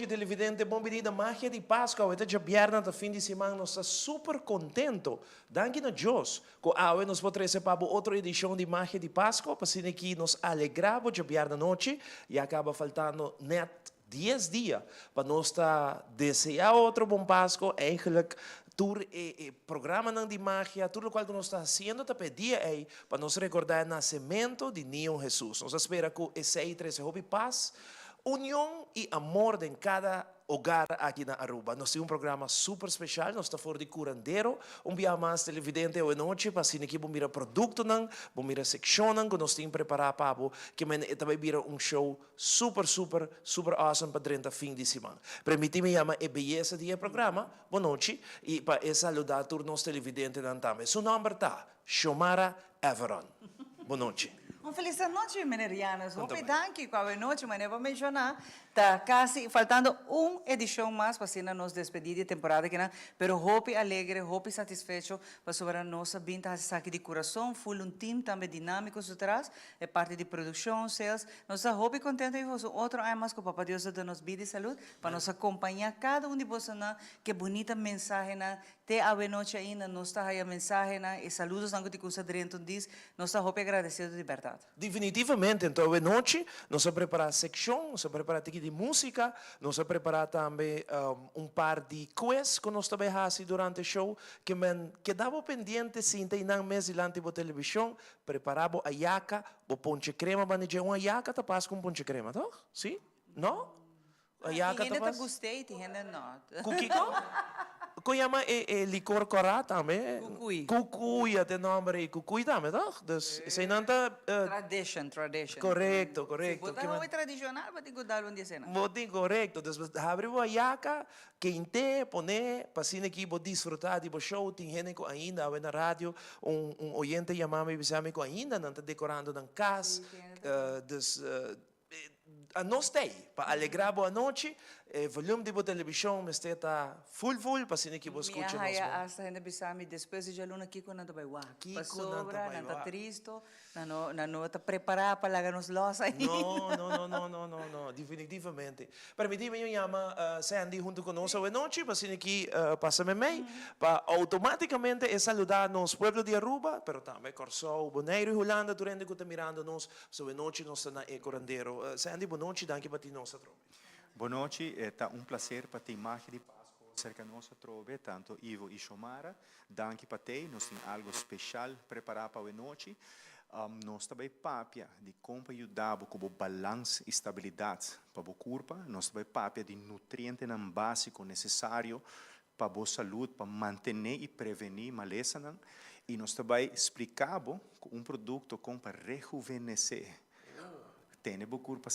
Televidente, bon bini na Magia di Pascua. Awe ta djabièrnè, ta fin di siman. Nos ta super contento, danki na Dios, cu awe nos por trece pa bo otro edicion di Magia di Pascua, pa asina aki nos alegra bo djabièrnè anochi. Ya caba faltando net dies dia pa nos ta desea otro bon Pascua. Eigenlijk tur e e programanan di magia, tur locual cu nos ta haciendo ta pa e dia ey, pa nos recorda e nacemento di Niño Jesus. Nos ta spera cu esey trece hopi pas, Union y amor den cada hogar aki na Aruba. Nos tin un programa super special, nos ta for di Curandero un biaha mas televidente awe nochi pa asina ki bo mira productonan, bo mira seccionnan cu nos tin prepara pa bo, ke men e ta bay bira un show super super super awesome pa drenta fin di siman. Permiti mi yama e beyesa di e programa, bo nochi, y pa e saluda tur nos televidentenan tambe. Su nomber ta Xiomara Everon. Bo nochi. Un felis anochi, meneer Janus. Hopi danki ku awe nochi manera bo menshoná ta kasi faltando un edishon mas pa asina nos despedí di e temporada akinan, pero hopi alegre, hopi satisfecho pasobra nos a bin ta hasi esaki di kurason, ful un team tambe dinámiko su tras, e parti di produkshon, sales. Nos ta hopi kontento i un otro aña mas ku Papa Dios a duna nos bida i salud pa nos akompañá kada un di bosonan ku e bunita mensahenan Te awenochi ainda nos ta haya mensahenan y saludosnan cu tin cusa drenta un dis. Nos ta hopi agradecido di berdad. Definitivamente, enton awenochi nos a prepara seccion, nos a prepara tiki di musica, nos a prepara tambe un par di quiz cu nos ta bay haci durante show. Ke men keda bo pendiente, sinta eynan mes dilanti bo television, prepara bo ayaca, bo ponche crema banda dje. Un ayaca ta pas cu un ponche crema, toch? Si? No? Tin hende ta gust'é i tin hende no. Ku kiko? Kon yama e e likor kòrá tambe? Kukui. Kukui a ta e nòmber ei. Kukui tambe tòg? Dus eseinan ta. Tradition, tradition. Korekto, korekto. Si bo ta hopi tradishonal bo tin ku dal un di eseinan. Bo tin, korekto. Dus bo habri bo ayaka, kent'é, pon'é, pa asina aki bo disfrutá di bo show. Tin hende ku ainda awe na radio un un oyente yama mi bisa mi ku ainda nan ta dekorando nan kas. Dus. A nos ta ei pa alegrá bo anochi. E volume di bo televishon mester ta full full pa asina ki bo skucha nos Mi a haya asta hende bisa mi despues di djaluna kiko nan ta bai wak. Pasobra nan ta tristo, nan no nan no ta prepará pa laga nos lòs ainda. No, no, no, no, no, no, no, definitivamente. Permití mi yama Sandy huntu ku nos awenochi pa asina ki pasa memei pa outomátikamente e saludá nos pueblo di Aruba, pero tambe Kòrsou, Boneiru i Hulanda tur hende ku ta mirando nos. So e nochi nos ta na e Curandero. Sandy, bo nochi, danki pa tin nos atrobe. Bo nochi, e ta un placer pa tin Magia di Pasco cerca nos atrobe, tanto Ivo y Xiomara. Danki pa tey, nos tin algo special prepara pa awe nochi. Nos ta bay papia di con pa yuda bo cu bo balans y stabilidad pa bo curpa. Nos ta bay papia di nutrientenan basico necesario pa bo salud, pa mantene y preveni malesanan y nos ta bay splica bo cu un producto con pa rejuvenece, tene bo curpa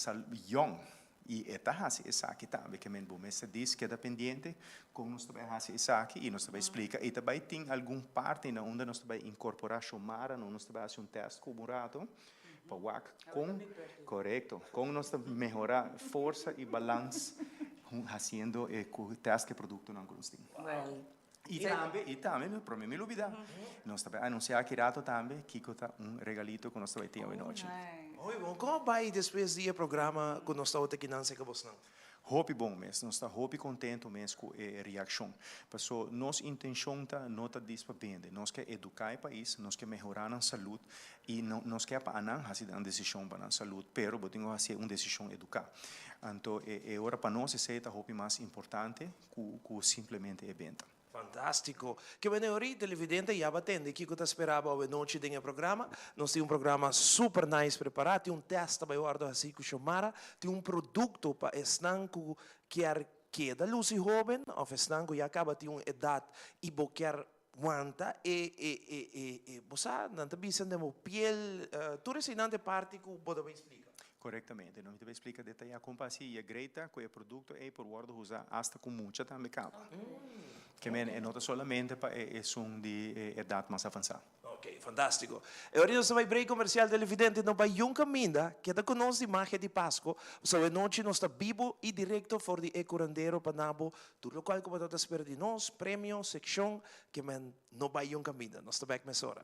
yong y e ta haci esaki tambe, ke men bo mester dis keda pendiente con nos ta bay haci esaki y nos ta bay splica y ta bay tin algun parti na unda nos ta bay incorpora Xiomara, nos ta bay haci un test cu bo un rato pa wak con, corecto, con nos ta mehora forsa y balans haciendo e cu test cu e productonan cu nos tin. Y tambe, y tambe, mi prome mi lubida, nos ta bay anuncia aki rato tambe kico ta un regalito cu nos ta bay tin awe nochi. Hoy bon, como bay despues di e programa cu nos tabata kinan cerca bosnan? Hopi bon mes, nos ta hopi contento mes cu e reaccion. Paso nos intencion ta no ta dis pa bende, nos ke educa e pais, nos ke mehora nan salud y no nos ke pa anan haci nan decision pa nan salud, pero bo tin cu haci un decision educa. Anto e e ora pa nos esey ta hopi mas importante cu cu simplemente e benta. Fantástiko! Ke bene ori, televidente ya ba tende kiko ta spera bo awenochi den e programa. Nos tin un programa super nice prepará, tin un test ta bai wòrdu hasí ku Xiomara, tin un produkto pa esnan ku kier keda lusi hóben òf esnan ku ya kaba tin un edat i bo kier wanta e e e e e bo sa nan ta bisa den bo piel, tur eseinan ta e parti ku bo ta bai splika. Korektamente, nos ta bai splika detayá kon pa hasi i e greita ku e produkto ei por wòrdu usa asta ku mucha tambe kaba. Ke men e no ta solamente pa e esun di e edat mas avansá. Ok, fantástiko. E ora nos ta bai break komersial televidente no bai yun kaminda, keda ku nos di Magia di Pasko, pasobra e nochi nos ta bibo i direkto for di e kurandero pa na bo tur lokual ku bo ta ta spera di nos, premio, sekshon, ke men no bai yun kaminda. Nos ta bèk mesora.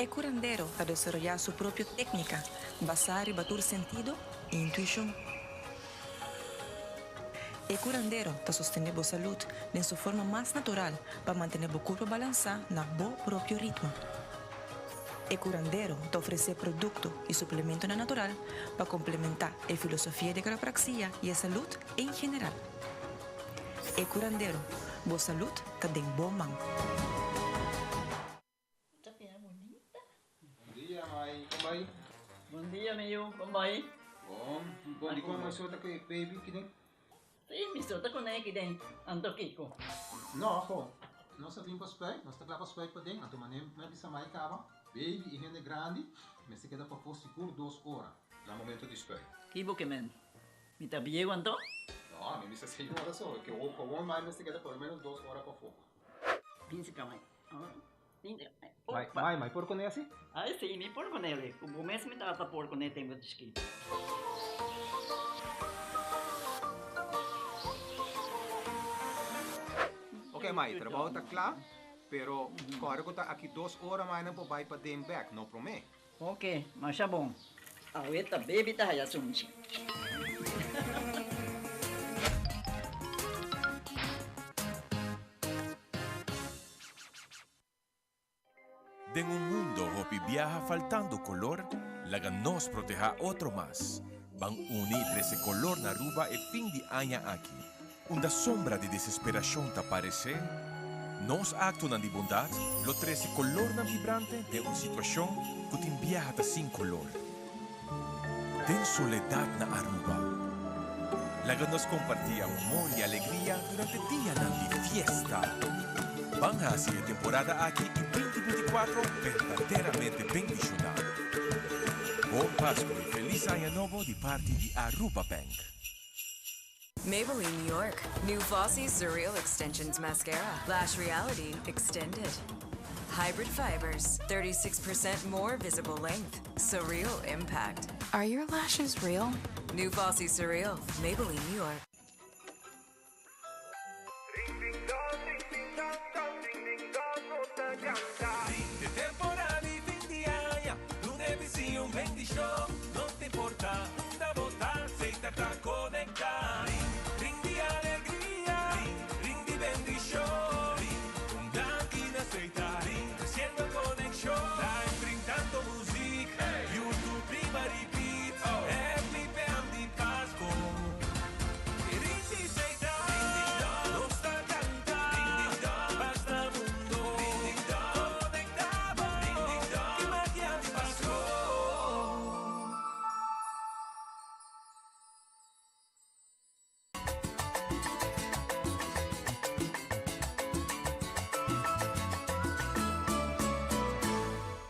E curandero ta desaroyá su propio técnica basá riba tur sentido i intuishon. E curandero ta sostené bo salud den su forma mas natural pa mantené bo curpa balansá na bo propio ritmo. E curandero ta ofresé producto i suplementonan natural pa complementá e filosofia di quiropraxia i e salud en general. E curandero, bo salud ta den bo man. Bon dia, mai. Kon bai? Bon dia, mi yu. Kon bai? Bon. Bon, di kon mai so ta ku e baby kiden? Sí, mi so ta kuné kiden. Anto kiko? No, ho. Nos a bin pa spuit. Nos ta kla pa spuit paden. Anto manera mi a bisa mai kaba, baby i hende grandi mester keda pafó sigur dos ora na momento di spuit. Ki bo ke men? Mi ta bieu anto? No, mi bisa señora so. Ke won mai mester keda por lo menos dos ora pafó. Bin si ka mai. Mai, mai, mai por kuné asi? Ai si, mi por kuné li. Ku bo mes mi tata por kuné tempu di chikito. Ok mai, trabou ta kla, pero kòrda ku ta aki dos ora mai nan por bai paden bèk, no promé. Ok, masha bon. Awe ta baby ta haya sunchi. Den un mundo hopi biaha faltando color, laga nos proteha otro mas. Ban uni y trece color na Aruba e fin di aña aki. Unda sombra di desesperacion ta parece, nos actonan di bondad lo trece colornan vibrante den un situacion cu tin biaha ta sin color. Den soledad na Aruba. Laga nos comparti amor y alegria durante dianan di fiesta. Ban haci e temporada aki y 2024 berdaderamente bendiciona. Bon Pascu y Feliz Aña Nobo di parti di Aruba Bank. Maybelline New York, new Flossy Surreal Extensions Mascara, Lash Reality Extended. Hybrid fibers, 36% more visible length, surreal impact. Are your lashes real? New Flossy Surreal, Maybelline New York.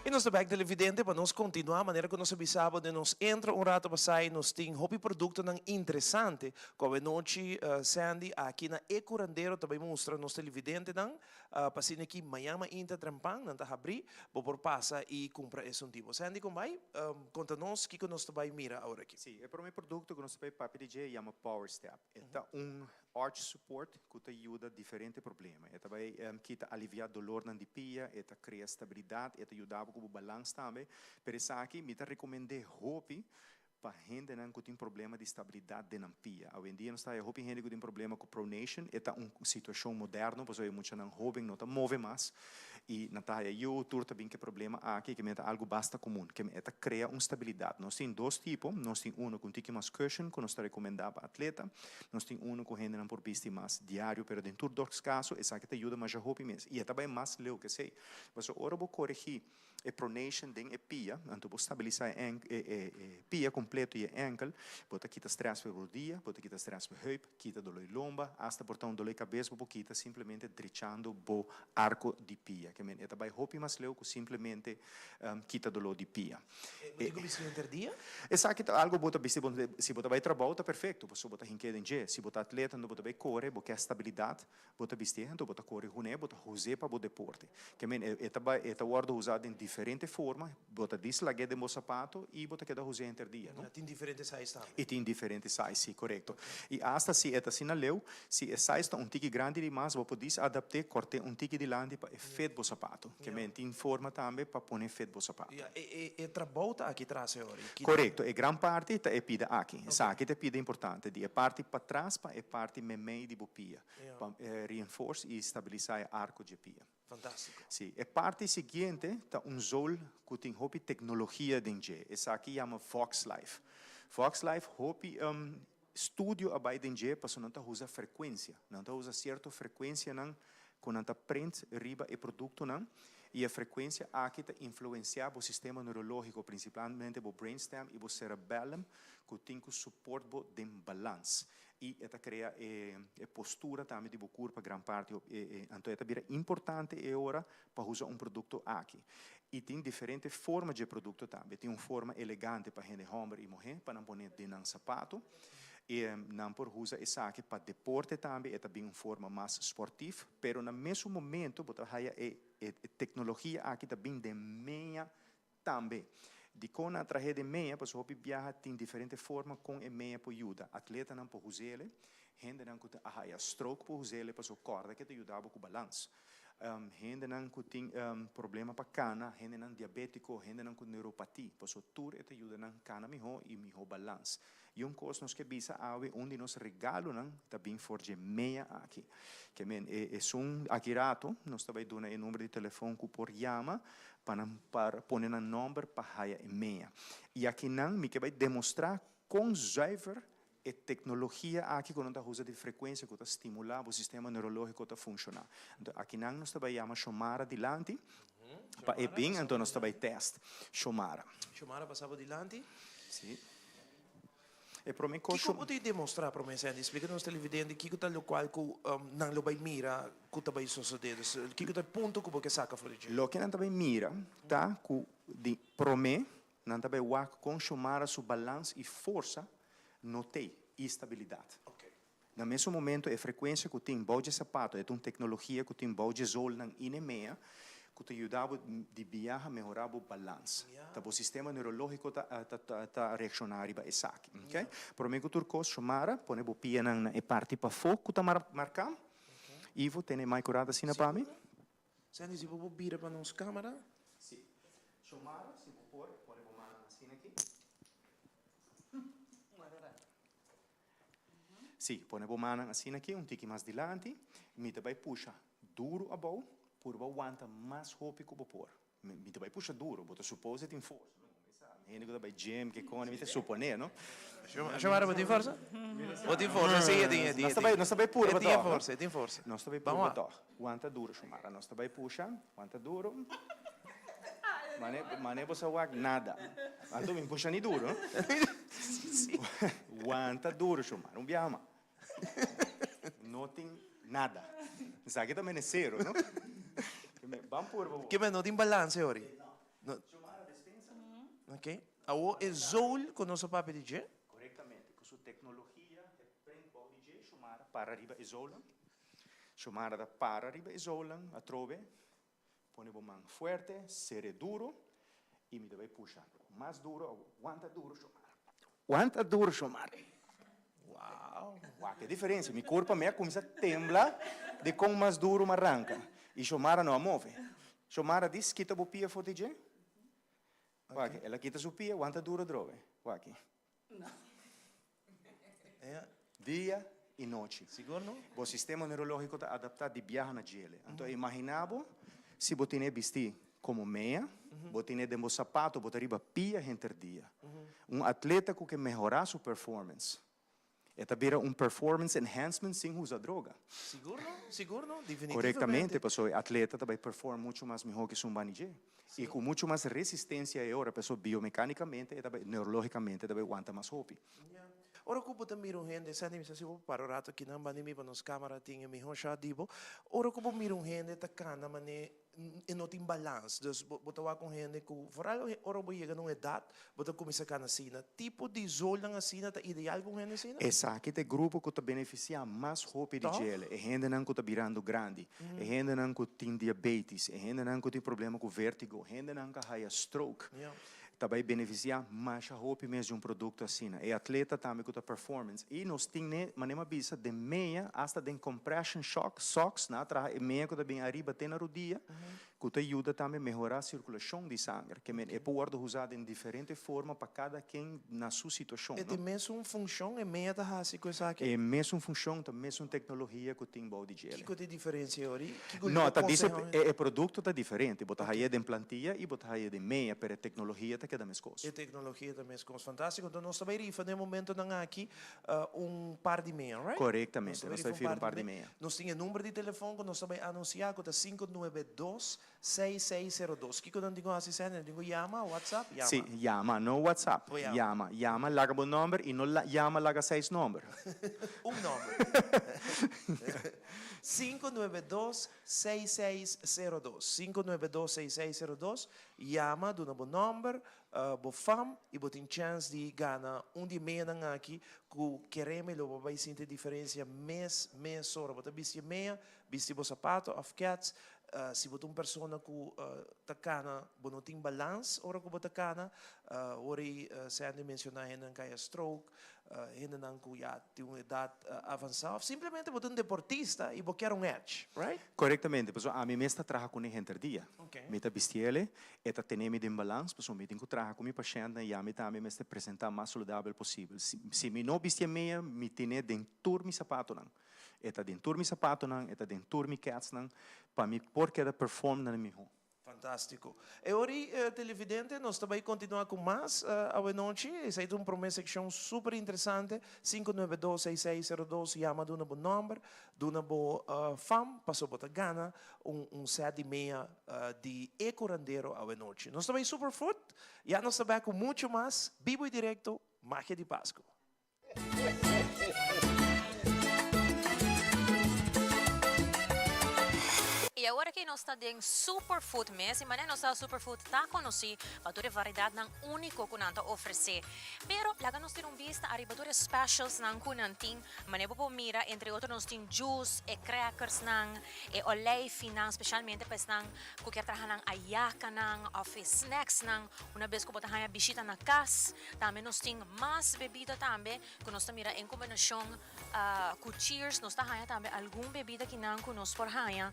Y nos ta bek televidente pa nos continua manera cu nos a bisa bo den nos intro un rato pasai nos tin hopi productonan interesante cu awenochi Sandy aki na E Curandero ta bay mustra nos televidentenan pa asina ki mañan mainta trempan nan ta habri bo por pasa y cumpra esun tipo. Sandy con bay conta nos kico nos ta bay mira awor aki. Sí, e prome producto cu nos ta bay papia di dje yama Power Step. E ta un arch support cu ta yuda diferente problema. E ta bay kita alivia dolornan di pia, e ta crea stabilidad, e ta yuda bo cu bo balans tambe. Pero esaki mi ta recomende hopi pa hendenan cu tin problema di stabilidad den nan pia. Awendia nos ta haya hopi hende cu tin problema cu pronation, e ta un situacion moderno pasobra e muchanan hoben no ta move mas y nan ta haya yu, tur ta bin cu e problema aki, ke ta algo basta comun, ke e ta crea un stabilidad. Nos tin dos tipo, nos tin uno cu un tiki mas cushion cu nos ta recomenda pa atleta, nos tin uno cu hendenan por bisti mas diario, pero den tur dos caso esaki ta yuda masha hopi mes y e ta bay mas leu ke esey, pasobra ora bo coregi e pronation den e pia, anto bo stabilisa e enk e e e pia completo y e enkel, bo ta kita stress pa e rodia, bo ta kita stress pa e heup, kita dolor di lomba, hasta por ta un dolor di cabes bo por kita simplemente drechando bo arco di pia. Ke men e ta bay hopi mas leu cu simplemente kita dolor di pia. E bo tin cu bisti henter dia? Esaki ta algo bo ta bisti bo si bo ta bay trabou ta perfecto, pasobra bo ta hink'e den dje. Si bo ta atleta anto bo ta bay core, bo ke stabilidad, Bo ta bistié anto bo ta kore huné, bo ta huz'é pa bo deporte. Ke men, e ta bai, e ta wòrdu huzá den diferente forma, bo ta dislag'é den bo sapato i bo ta keda huz'é henter dia, no? I tin diferente size tambe. I tin diferente size, sí, korekto. I asta si e ta asina leu, si e size ta un tiki grandi di mas, bo por disadapt'é, kòrt'é un tiki dilanti pa e fit bo. bo sapato. Ke men tin forma tambe pa pone fit bo sapato. Ya, e e e trabou ta aki tras e ora. Ki. Korekto, e gran parti ta e pida aki. Esaki ta e pida importante, di e parti patras pa e parti memei di bo pia. Pa reinforce i stabilisa e arko dje pia. Fantástiko. Sí, e parti siguiente ta un zool ku tin hopi teknologia den dje. Esaki yama VoxLife. VoxLife hopi studio a bai den dje pasobra nan ta usa frekuensia. Nan ta usa sierto frekuensianan ku nan ta print riba e produktonan i e frekuensia aki ta influensiá bo sistema neurológiko, prinsipalmente bo brainstem i bo cerebellum ku tin ku support bo den balans. I e ta krea e e postura tambe di bo kurpa gran parti op e e anto e ta bira importante e ora pa usa un produkto aki. I tin diferente forma dje produkto tambe. Tin un forma elegante pa hende hòmber i muhé pa nan pone den nan sapato. I nan por usa esaki pa deporte tambe, e ta bin un forma mas sportif, pero na mesun momento bo ta haya e e teknologia aki ta bin den meña Tambe, dikon nan a trahe den meña? Pasobra hopi biaha tin diferente forma kon e meña por yuda. Atletanan por us'ele, hendenan ku ta a haya stroke por us'ele pasobra kòrda ke ta yuda bo ku balans. Hendenan ku tin problema pa kana, hendenan diabétiko, hendenan ku neuropati, pasobra tur e ta yuda nan kana mihó i mihó balans. I un kos nos ke bisa awe, un di nos regalonan ta bin for dje meña aki. Ke men, e esun aki rato nos ta bai duna e number di telefon ku por yama pa nan par pone nan nòmber pa haya e meña. I akinan mi ke bai demostrá kon zuiver e teknologia aki ku nan ta usa di frekuensia ku ta stimulá bo sistema neurológiko ta funshoná. Anto akinan nos ta bai yama Shomara dilanti pa e bin, anto nos ta bai tèst Shomara. Shomara pasa bo dilanti. Sí. E prome kos Kiko bo tin demostrá prome Sandy? Splika nos televidente kiko ta lokual ku nan lo bai mira ku ta bai sosodé. Dus kiko ta e punto ku bo ke saka for di dje? Loke nan ta bai mira ta ku di prome nan ta bai wak kon Xiomara su balans i forsa no tei i stabilidat. Na mesun momento e frekuensia ku tin bou dje sapato e ta un teknologia ku tin bou dje zolnan i nemea ku ta yuda bo di biaha mehorá bo balans. Ta bo sistema neurológiko ta ta reakshoná riba esaki. Oke. Promé ku tur kos Shomara pone bo pianan na e parti pafó ku ta marká. Ivo tene mai kurada asina pa mi. Sandy si bo por bira pa nos camera. Si. Shomara si bo por pone bo mannan asina aki. Sí, pone bo mannan asina aki, un tiki mas dilanti. Mi ta bai pusha duru abou, purba wanta mas hopi ku bo por. Mi ta bai pusha duru, bo ta supose tin forsa, no? Mi sa, hende ku ta bai gym, ke koni, mi ta supone, no? Shomara, bo tin forsa? Bo tin forsa, sí, e tin, e tin. Nos ta bai, nos ta bai purba tòg. E tin forsa, e tin forsa. Nos ta bai purba tòg. Wanta duru, Shomara. Nos ta bai pusha, wanta duru. Mane, mane bo sa wak nada. Anto mi pusha ni duru, no? Wanta duru, Shomara. Un biaha mas. No tin nada. Esaki ta menecero, no? Ban purba bo. Ke men no tin balance ori. No. Shomara, despensa. Ok. Awo e zool ku nos a papia di dje. Korektamente. Ku su teknologia, e print bou di dje, Shomara para riba e zoolnan. Shomara ta para riba e zoolnan atrobe. Pone bo man fuerte, sere duro y mi ta bay pusha mas duro, wanta duro Shomara, wanta duro Shomara. Wow! Wak e diferencia, mi curpa me a cuminsa tembla di con mas duro m'a ranca y Shomara no a move. Shomara dis kita bo pia for di dje, wak, el a kita su pia, wanta duro drobe, wak. Dia i nochi. Sigur no? Bo sistema neurológiko ta adaptá di biaha na djele. Anto imaginá bo si bo tene bistí komo mea, bo tene den bo sapato, bo ta riba pia henter dia. Un atleta ku ke mehorá su performance, e ta bira un performance enhancement sin usa droga. Sigur no? Sigur no? Definitivamente. Korektamente, pasobra e atleta ta bai perform muchu mas mihó ku esun bani dje. I ku muchu mas resistensia e ora, pasobra biomekanikamente e ta bai, neurológikamente e ta bai wanta mas hopi. Ya. Ora ku bo ta mira un hende, Sandy, mi sa si bo por para un rato aki nan banda di mi pa nos kamera tin e mihó shot di bo. Ora ku bo mira un hende ta kana manera e no tin balans, dus bo bo ta wak un hende ku foral ora bo yega na un edat bo ta kuminsá kana asina. Tipo di zolnan asina ta ideal pa un hende asina? Esaki ta e grupo ku ta benefisiá mas hopi di Tòg? djele, e hendenan ku ta birando grandi, e hendenan ku tin diabetis, e hendenan ku tin problema ku vertigo, hendenan ku a haya stroke. Ya. Ta bai benefisiá masha hopi mes di un produkto asina. E atleta tambe ku ta performance. I nos tin ne, manera mi a bisa, den meña, asta den compression shock, socks, nan a traha e meña ku ta bin ariba te na rudia. Ku ta yuda tambe mehorá sirkulashon di sanger. Ke men e por wòrdu usá den diferente forma pa kada ken na su situashon, E no? tin mesun funshon e mea ta hasi ku esaki? E mesun funshon, ta mesun teknologia ku tin bou di djele. Kiko ta e diferensia ori? Kiko No, bo ta dise konsehá? e e produkto ta diferente. Bo ta haye den plantia i bo ta haye den mea, pero e teknologia ta keda meskos. E teknologia ta meskos. Fantástiko. Enton nos ta bai rifa den e momentonan aki un par di mea, right? Korektamente, nos ta bai rifa un par di mea. Nos tin e number di telefon ku nos ta bai anunsiá ku ta 592 6602. Kiko nan tin ku hasi, Sandy? Nan tin ku yama, WhatsApp? Yama. Sí, yama, no WhatsApp. O yama. Yama. Yama, laga bo nòmber i no yama laga seis nòmber. Un nòmber. 592 6602. 592 6602. Yama, duna bo nòmber, Bo fam y bo tin chance di gana un di e meanan aki cu kereme lo bo bay sinti e diferencia mes mes ora bo ta bisti e mea, bisti bo sapato of kets. Si bo ta un persona cu ta cana bo no tin balans ora cu bo ta cana, ora y Sandy menciona hendenan caya stroke, hendenan cu ya tin un edad avansa of simplemente bo ta un deportista y bo kier un edge, right? Corectamente, pasobra ami mes ta traha cune henter dia. Mi ta bistiele, e ta tene mi den balans, pasobra mi tin cu traha cu mi pashentnan y ami tambe mester presenta mas saludabel posibel. Si mi no bisti e mea, mi tene den tur mi sapatonan. E ta den tur mi sapatonan, e ta den tur mi ketsnan, pa mi por keda perform na miho. Fantástiko. E ora ei, televidente, nos ta bai kontinuá ku mas awenochi. Esei ta un promé sekshon super interesante. Sinku nuebe dos seis seis sero dos Yama duna bo nòmber, duna bo fam, paso bo ta gana un un sèt di mea di e kurandero awenochi. Nos ta bai Superfood, ya nos ta bèk ku muchu mas bibu i direkto Magia di Pasku. Y awor aki nos ta den Superfood mes y manera nos sa Superfood ta conoci pa tur e variedadnan unico cu nan ta ofrece. Pero laga nos tira un bista ariba tur e specialsnan cu nan tin. Manera bo por mira entre otro nos tin juice, e crackersnan, e olijfinan specialmente pa esnan cu kier traha nan ayacanan of e snacksnan una bes cu bo ta haya bishita na cas. Tambe nos tin mas bebida tambe ku nos ta mira en kombinashon ku Cheers. Nos ta haña tambe algun bebida kinan ku nos por haña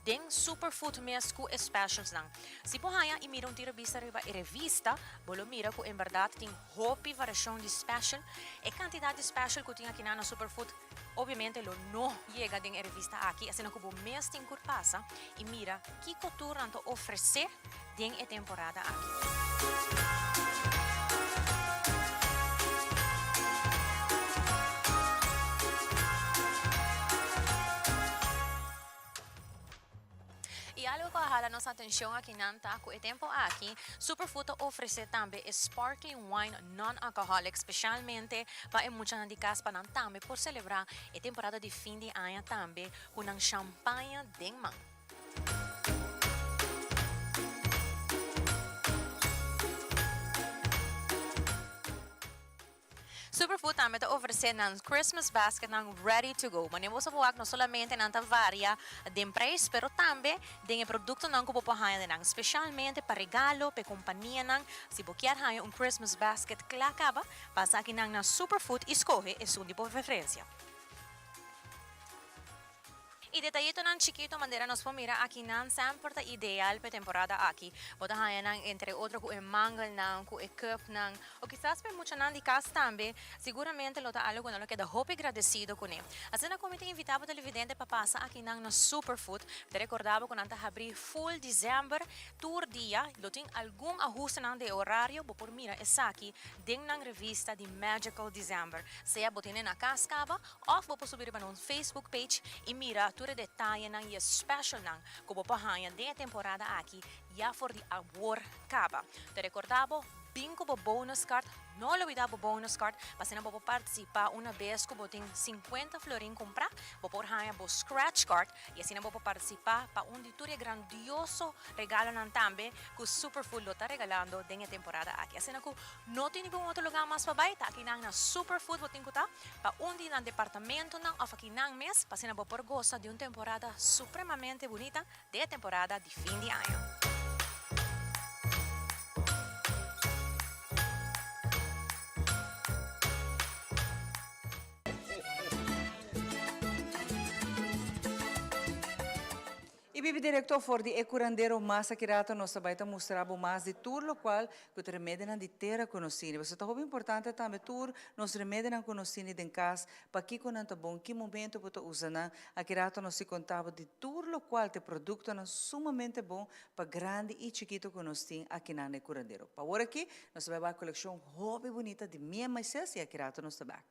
den Superfood mes ku e specialsnan. Si bo haña i mira un tiro bista riba e revista, bo lo mira ku en bèrdat tin hopi variashon di special. E kantidat di special ku tin akinan na Superfood obviamente lo no yega den e revista aki, asina ku bo mes tin kur pasa i mira kiko tur nan ta ofresé. den e temporada aki. Y algo cu a hala nos atencion akinan ta cu e tempo aki Superfood ta ofrece tambe e sparkling wine non-alcoholic specialmente pa e muchanan di cas pa nan tambe por celebra e temporada di fin di aña tambe cu nan champaña den man. Superfood tambe ta ofrece nan Christmas basket nan ready to go. Manera bo sa por wak no solamente nan ta varia den prijs pero tambe den e productonan cu bo por haya den nan. Specialmente pa regalo, pa e companianan. Si bo kier haya un Christmas basket cla caba, pasa aki nan na Superfood y scoge esun di bo preferencia. E detayitonan chikito manera nos por mira akinan semper ta ideal p'e temporada aki. Bo ta haña nan entre otro ku e mangelnan, ku e cupnan o kisas p'e muchanan di kas tambe. Siguramente lo ta algo ku nan lo keda hopi gradesido kuné. Asina ku mi ta invitá bo televidente pa pasa akinan na Superfood. Mi ta rekordá bo ku nan ta habrí full december tur dia. Lo tin algun ahustenan di e orario. Bo por mira esaki den nan revista di Magical December. Sea bo tene na kas kaba Of bo por subi riba nos Facebook page y mira tur e detayenan y e specialnan cu bo por haña den e temporada aki ya for di awor caba. Ta recorda bo, bin cu bo bonus card, no lubida bo bonus card pa asina bo por participa una bes cu bo tin 50 florin cumpra, bo por haña bo scratch card y asina bo por participa pa un di tur e grandioso regalonan tambe cu Superfood lo ta regalando den e temporada aki. Asina cu no tin ningun otro lugar mas pa bay, ta akinan na Superfood bo tin cu ta. Pa un di nan departamentonan of aki nan mes, pa asina bo por gosa di un temporada supremamente bunita den e temporada di fin di aña. Y. bibi directo for di e curandero mas aki rato nos ta bay ta mustra bo mas di tur locual cu ta remedinan di tera cu nos tini. Pasobra ta hopi importante tambe tur nos remedinan cu nos tini den cas, pakico nan ta bon, ki momento bo ta usa nan. Aki rato nos si conta bo di tur locual ta e productonan sumamente bon pa grandi y chikito cu nos tin akinan na e curandero. Pa awor aki nos ta bay wak coleccion hopi bunita di Mia Maises y aki rato nos ta bek.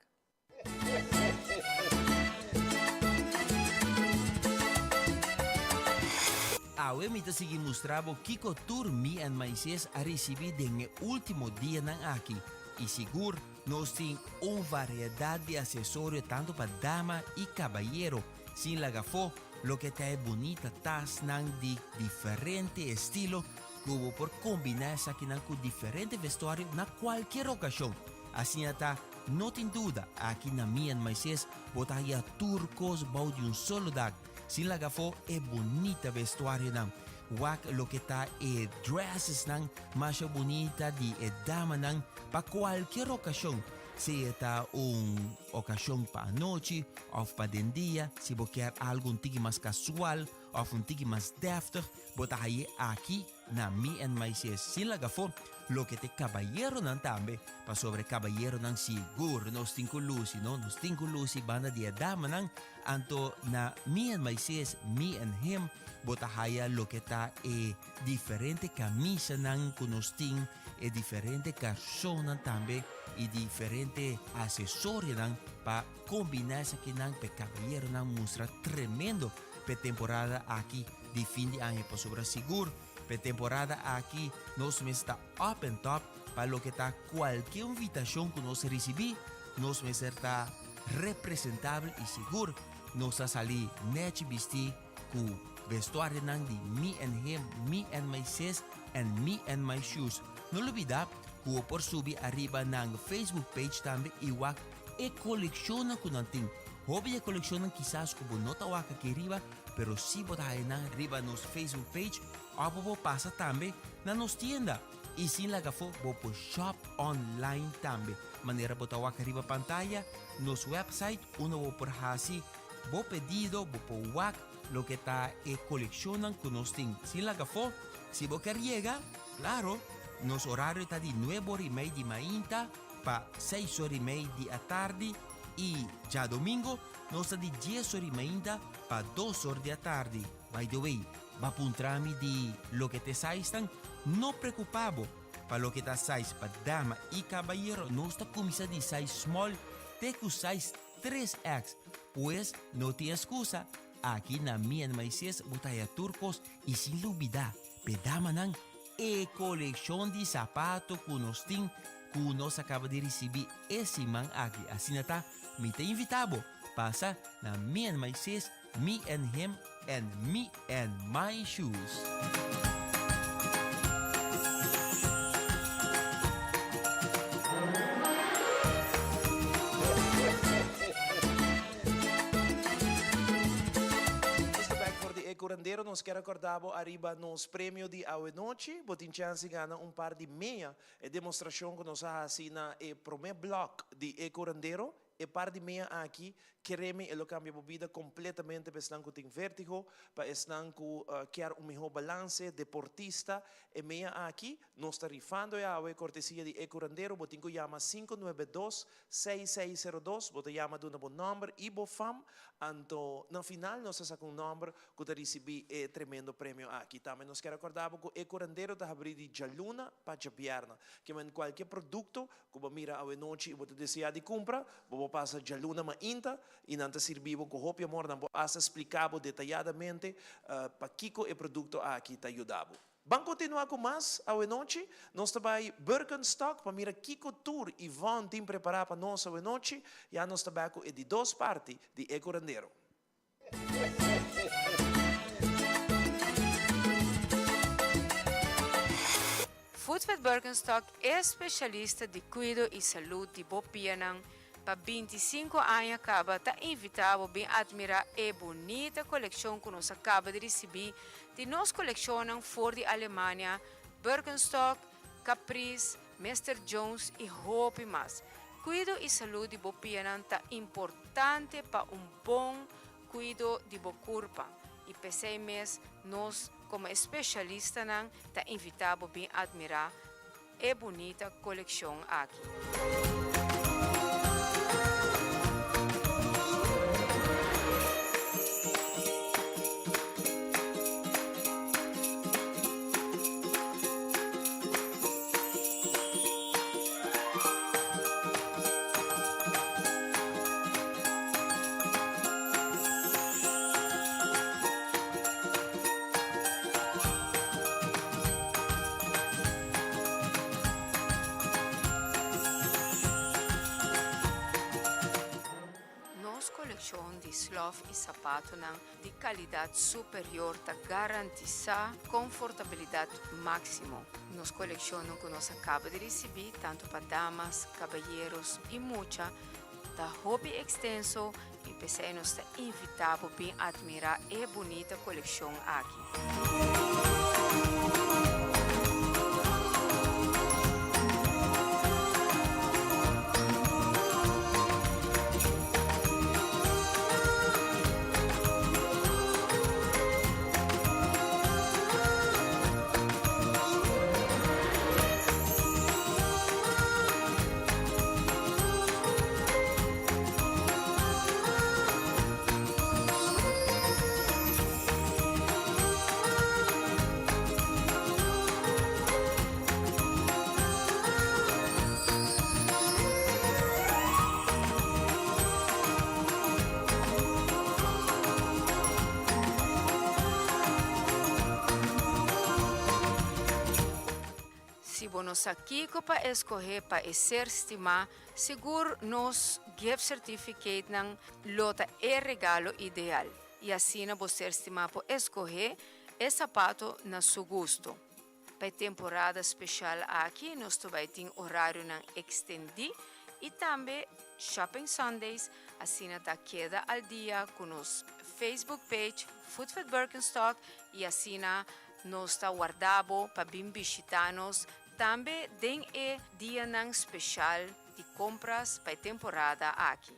Awe mi ta sigui mustra bo kiko tur mi en Maises a risibi den e ultimo dianan aki y sigur nos tin un variedad di asesorio tanto pa dama y cabayero sin laga afo loke ta e bunita tasnan di diferente estilo cu bo por combina esakinan cu diferente vestuario na cualkier ocasion. Asina ta, no tin duda, aki na mi en Maises bo ta haya tur kos bou di un solo dak, sin laga afó e bunita vestuarionan. Wak loke ta e dressesnan masha bunita di e damanan pa kualkier okashon, sea ta un okashon pa anochi òf pa den dia, si bo kier algu un tiki mas kasual òf un tiki mas dèftig, bo ta haye aki. Na mi en Maises sin laga afó loke t'e kabayeronan tambe, pasobra e kabayeronan sigur nos tin ku lusi, no? Nos tin ku lusi banda di e damanan. Anto na mi en Maises, me and him, bo ta haya loke ta e diferente kamisanan ku nos tin, e diferente karsonnan tambe i diferente asesorionan pa kombiná esakinan pa e kabayeronan mustra tremendo p'e temporada aki. di fin di aña pasobra sigur p'e temporada aki nos mes ta up and top pa loke ta kualke invitashon ku nos risibí nos mester ta representabel i sigur nos ta sali nèchi bistí ku vestuarionan di Me and Him, Me and My Sis and Me and My Shoes. No lubidá ku bo por subi ariba nan Facebook page tambe i wak e kolekshonnan ku nan tin. Hopi di e kolekshonnan kisas ku bo no ta wak aki riba Pero si bo ta haya nan riba nos Facebook page of bo por pasa tambe na nos tienda. Y sin laga afo bo por shop online tambe. Manera bo ta wak riba pantaya, nos website unda bo por haci bo pedido, bo por wak loke ta e coleccionnan cu nos tin. Sin laga afo, si bo kier yega, claro, nos horario ta di nuebe ora y mei di mainta pa seis ora y mei di atardi y djadomingo nos ta di dies ora y mainta pa dos or di atardi. By the way, ba puntra mi di loke t'e sizenan? No preocupa bo, pa loke ta size pa dama y cabayero nos ta cuminsa di size small te cu size 3X, pues no tin excusa, aki na Me and My Sis bo ta haya tur cos y sin lubida p'e damanan e coleccion di zapato cu nos tin cu nos a caba di ricibi e siman aki. Asina ta, mi ta invita bo pasa na Me and My Sis, Me and Him and Me and My Shoes. Nos ta bek for di e curandero. Nos kier acorda bo ariba nos premio di awenochi. Bo tin chance di gana un par di mea. E demostracion cu nos a haci na e prome blok di e curandero, e par di mea aki, keremi e lo cambia bo bida completamente pa esnan cu tin vertigo, pa esnan cu kier un miho balance, deportista, e mea aki, nos ta rifando e awe cortesia di e curandero, bo tin cu yama 592 6602, bo ta yama duna bo nomber y bo fam, anto na final nos ta saca un nomber cu ta ricibi e tremendo premio aki. Tambe nos kier acorda bo cu e curandero ta habri di djaluna pa djabierna. Kimen cualkier producto cu bo mira awenochi y bo ta desea di cumpra, bo por pasa djaluna mainta y nan ta sirbi bo cu hopi amor. Nan por hasta splica bo detayadamente pakico e producto aki ta yuda bo. Ban continua cu mas awenochi. Nos ta bay Birkenstock pa mira kico tur Yvonne tin prepara pa nos awenochi. Ya nos ta bay cu e di dos parti di E Curandero. Footvet Birkenstock e specialista di cuido y salud di bo pianan pa 25 aña caba ta invita bo bin admira e bunita coleccion cu nos a caba di ricibi di nos coleccionnan for di Alemania, Birkenstock, Caprice, Mister Jones y hopi mas. Cuido y salud di bo pianan ta importante pa un bon cuido di bo curpa. Y p'esey mes nos como e specialistanan ta invita bo bin admira e bunita coleccion aki. Nos kolekshon di slòf i sapatonan di kalidat superior ta garantisá konfortabilidat máksimo. Nos kolekshonnan ku nos a kaba di risibí, tantu pa damas, kabayeros i mucha, ta hopi ekstenso i p'esei nos ta invitá bo bin admirá e bunita kolekshon aki. Si bo no sa kiko pa eskohé pa e ser stimá, sigur nos gift certificatenan lo ta e regalo ideal i asina bo ser stimá por eskohé e sapato na su gusto. Pa e temporada speshal aki nos ta bai tin orarionan ekstendí i tambe Shopping Sundays, asina ta keda al dia ku nos Facebook page Footfit Birkenstock i asina Nos ta warda bo pa bin bishita nos tambe den e dianan special di compras pa e temporada aki.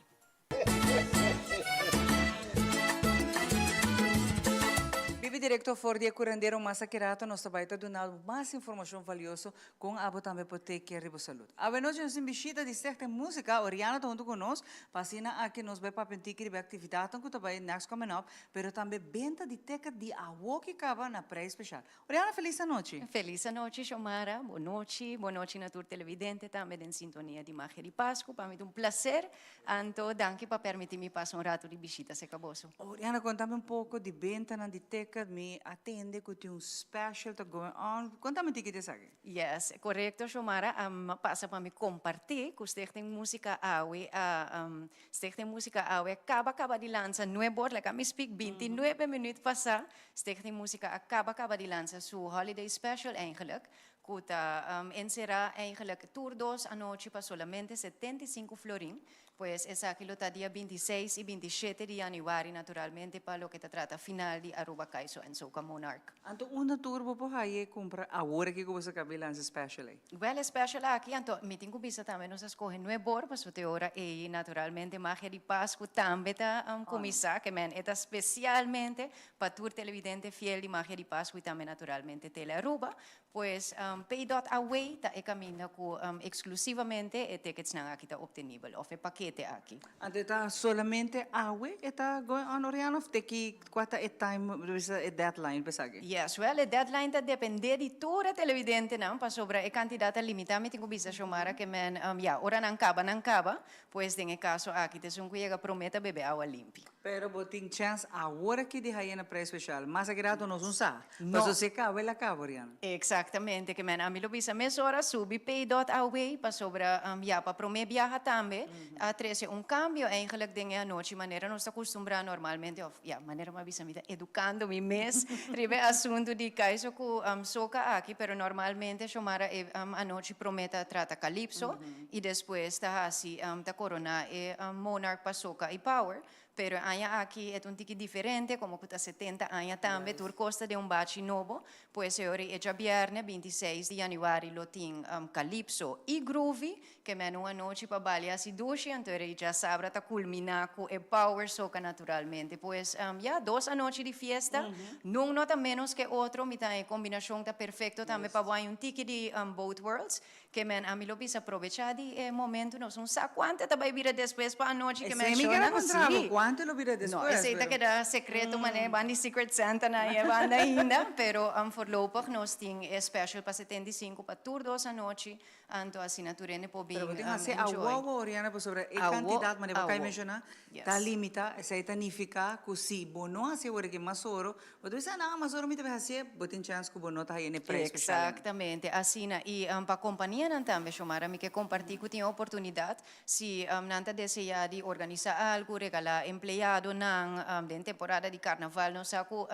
Bibi directo for di e curandero mas akirato nos ta bai ta duna bo mas informacion valioso con abo tambe por take care di bo salud. Awenochi nos tin bishita di Stichting Musica, Oriana ta hunto cu nos pa asina aki nos bai papia un tiki riba e actividadnan cu ta bai next coming up Pero tambe benta di ticket di awoki caba na prijs special. Oriana felis anochi. Felis anochi Xiomara, bo nochi, bo nochi na tur televidente tambe den sintonia di Magia di Pascu. Pa mi ta un placer, anto danki pa permiti mi pasa un rato di bishita cerca boso. Oriana contami un poco di bentanan di ticket, mi a tende cu tin un special ta going on, contami un tiki di esaki. Yes, corecto Xiomara, a pasa pa mi comparti cu Stichting Musica awe a Stichting Musica awe a caba caba di lansa nuebor, laga mi speak bintinuebe minuut pasa, Stichting Musica a caba caba di lansa su holiday special eigenlijk, cu ta encera eigenlijk tur dos anochi pa solamente 75 florin, pues esaki lo ta dia 26 y 27 di januari naturalmente pa loke ta trata final di Aruba Kaiso en Soca Monarch. Anto unda tur bo por haye cumpra awor aki cu bo sa caba di lansa special ey? Wel e special aki, anto mi tin cu bisa tambe nos a scoge nuebor pasobra te ora ey naturalmente magia di Pascu tambe ta cuminsa, ke men e ta specialmente pa tur televidente fiel di magia di Pascu y tambe naturalmente Tele Aruba. Pues pay dot away ta e caminda cu exclusivamente e ticketsnan aki ta obtenibel of e pakete aki. Anto e ta solamente awe e ta going on Oriana of te ki cua ta e time e deadline pa esaki? Yes, well e deadline ta depende di tur e televidentenan pasobra e cantidad ta limita mi tin cu bisa Xiomara ke men ya ora nan caba nan caba pues den e caso aki ta esun cu yega prome ta bebe awa limpi. Pero bo tin chance awor aki di haya na prijs special. Mas aki rato nos no sa. No. Paso si e caba el a caba Oriana. Exactamente ke men ami lo bisa mesora subi pay dot away pasobra ya pa prome biaha tambe a trece un cambio eigenlijk den e anochi manera nos ta custumbra normalmente of ya manera mi a bisa mi ta educando mi mes riba e asunto di kaiso cu soca aki pero normalmente Xiomara e anochi prome ta trata calypso y despues ta haci ta corona e monarch pa soca y power. Pero e aña aki e ta un tiki diferente, como cu ta 70 aña tambe, tur cos ta den un bachi nobo. Pues e ora e djabierne 26 di januari lo tin Calypso y Groovy, ke men un anochi pa balia hasi dushi, anto e djasabra ta culmina cu e Power Soca naturalmente. Pues ya, dos anochi di fiesta, nun no ta menos ke otro, mi ta e combinacion ta perfecto tambe pa bo haña un tiki di both worlds. Ke men ami lo bisa probechá di e momentu nos un sa kuantu ta bai bira despues pa anochi ke Esei mi kere menshonan. puntra bo Sí. kuantu lo bira No, despues, esei ta pero. keda sekreto manera ban di Secret Santa na e banda ainda, pero voorlopig nos tin e special pa 75 pa tur dos anochi, anto asina tur hende por bin Pero bo tin hasi enjoy. awo awo Oriana pasobra e Awo kantidat manera bo kai awo. menshoná ta Yes. limitá, esei ta nifiká ku si bo no hasi awor aki mas oro Bo ta bisa, No, mas ora mi ta bay hacié, bo tin chance cu bo no ta haya n'e prijs special ainda. Exactamente, asina. Y pa companianan tambe, Xiomara, mi ke comparti cu tin e oportunidad, si nan ta desea di organisa algo, regala empleadonan den temporada di carnaval, nos sa cu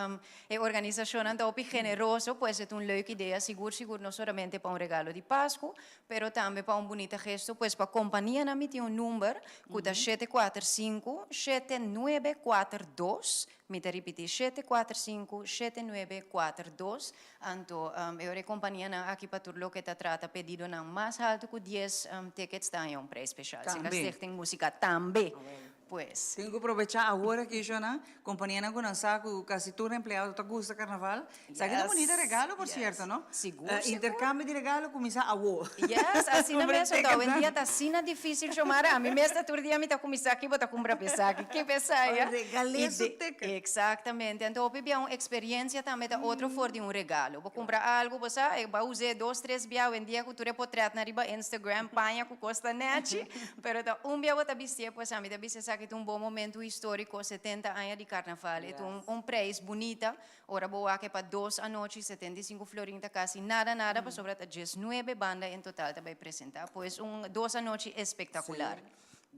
e organisacionnan ta hopi generoso, pues e ta un leuk idea, sigur sigur no solamente pa un regalo di Pascu, pero tambe pa un bunita gesto, pues pa companianan mi tin un number cu ta 745 7942, Mi ta ripití, 745 7942. Anto e ora e kompanianan aki pa tur loke ta trata pedidonan mas haltu ku dies tickets ta haña un prijs speshal. Sika Tambe. Stichting Músika tambe. Pues. Tin ku probechá awor aki, Shona. Kompanianan ku nan sa ku kasi tur empleado ta gusta karnaval. Esaki ta un bunita regalo, por sierto, no? Sigur, sigur. Interkambio di regalo kuminsá awor. Yes, asina mes. Anto awendia ta asina difícil, Xiomara. Ami mes ta tur dia mi ta kuminsá aki, bo ta kumpra p'esaki, ki p'esaya. Ora regal'é su ticket. Exactamente. Anto hopi bia un experiencia tambe ta otro for di un regalo. Bo kumpra algu, bo sa, e bo a us'é dos, tres bia awendia ku tur e potretnan riba Instagram, paña ku kos ta nechi, pero ta un bia bo ta bistié, pues ami ta bisa esaki ta un bon momento histórico, 70 aña di Carnaval. E ta un prijs bunita. Ora bo wak e pa dos anochi 75 florin ta casi nada nada pasobra ta 19 banda en total ta bay presenta. Pues un dos anochi espectacular. Sí.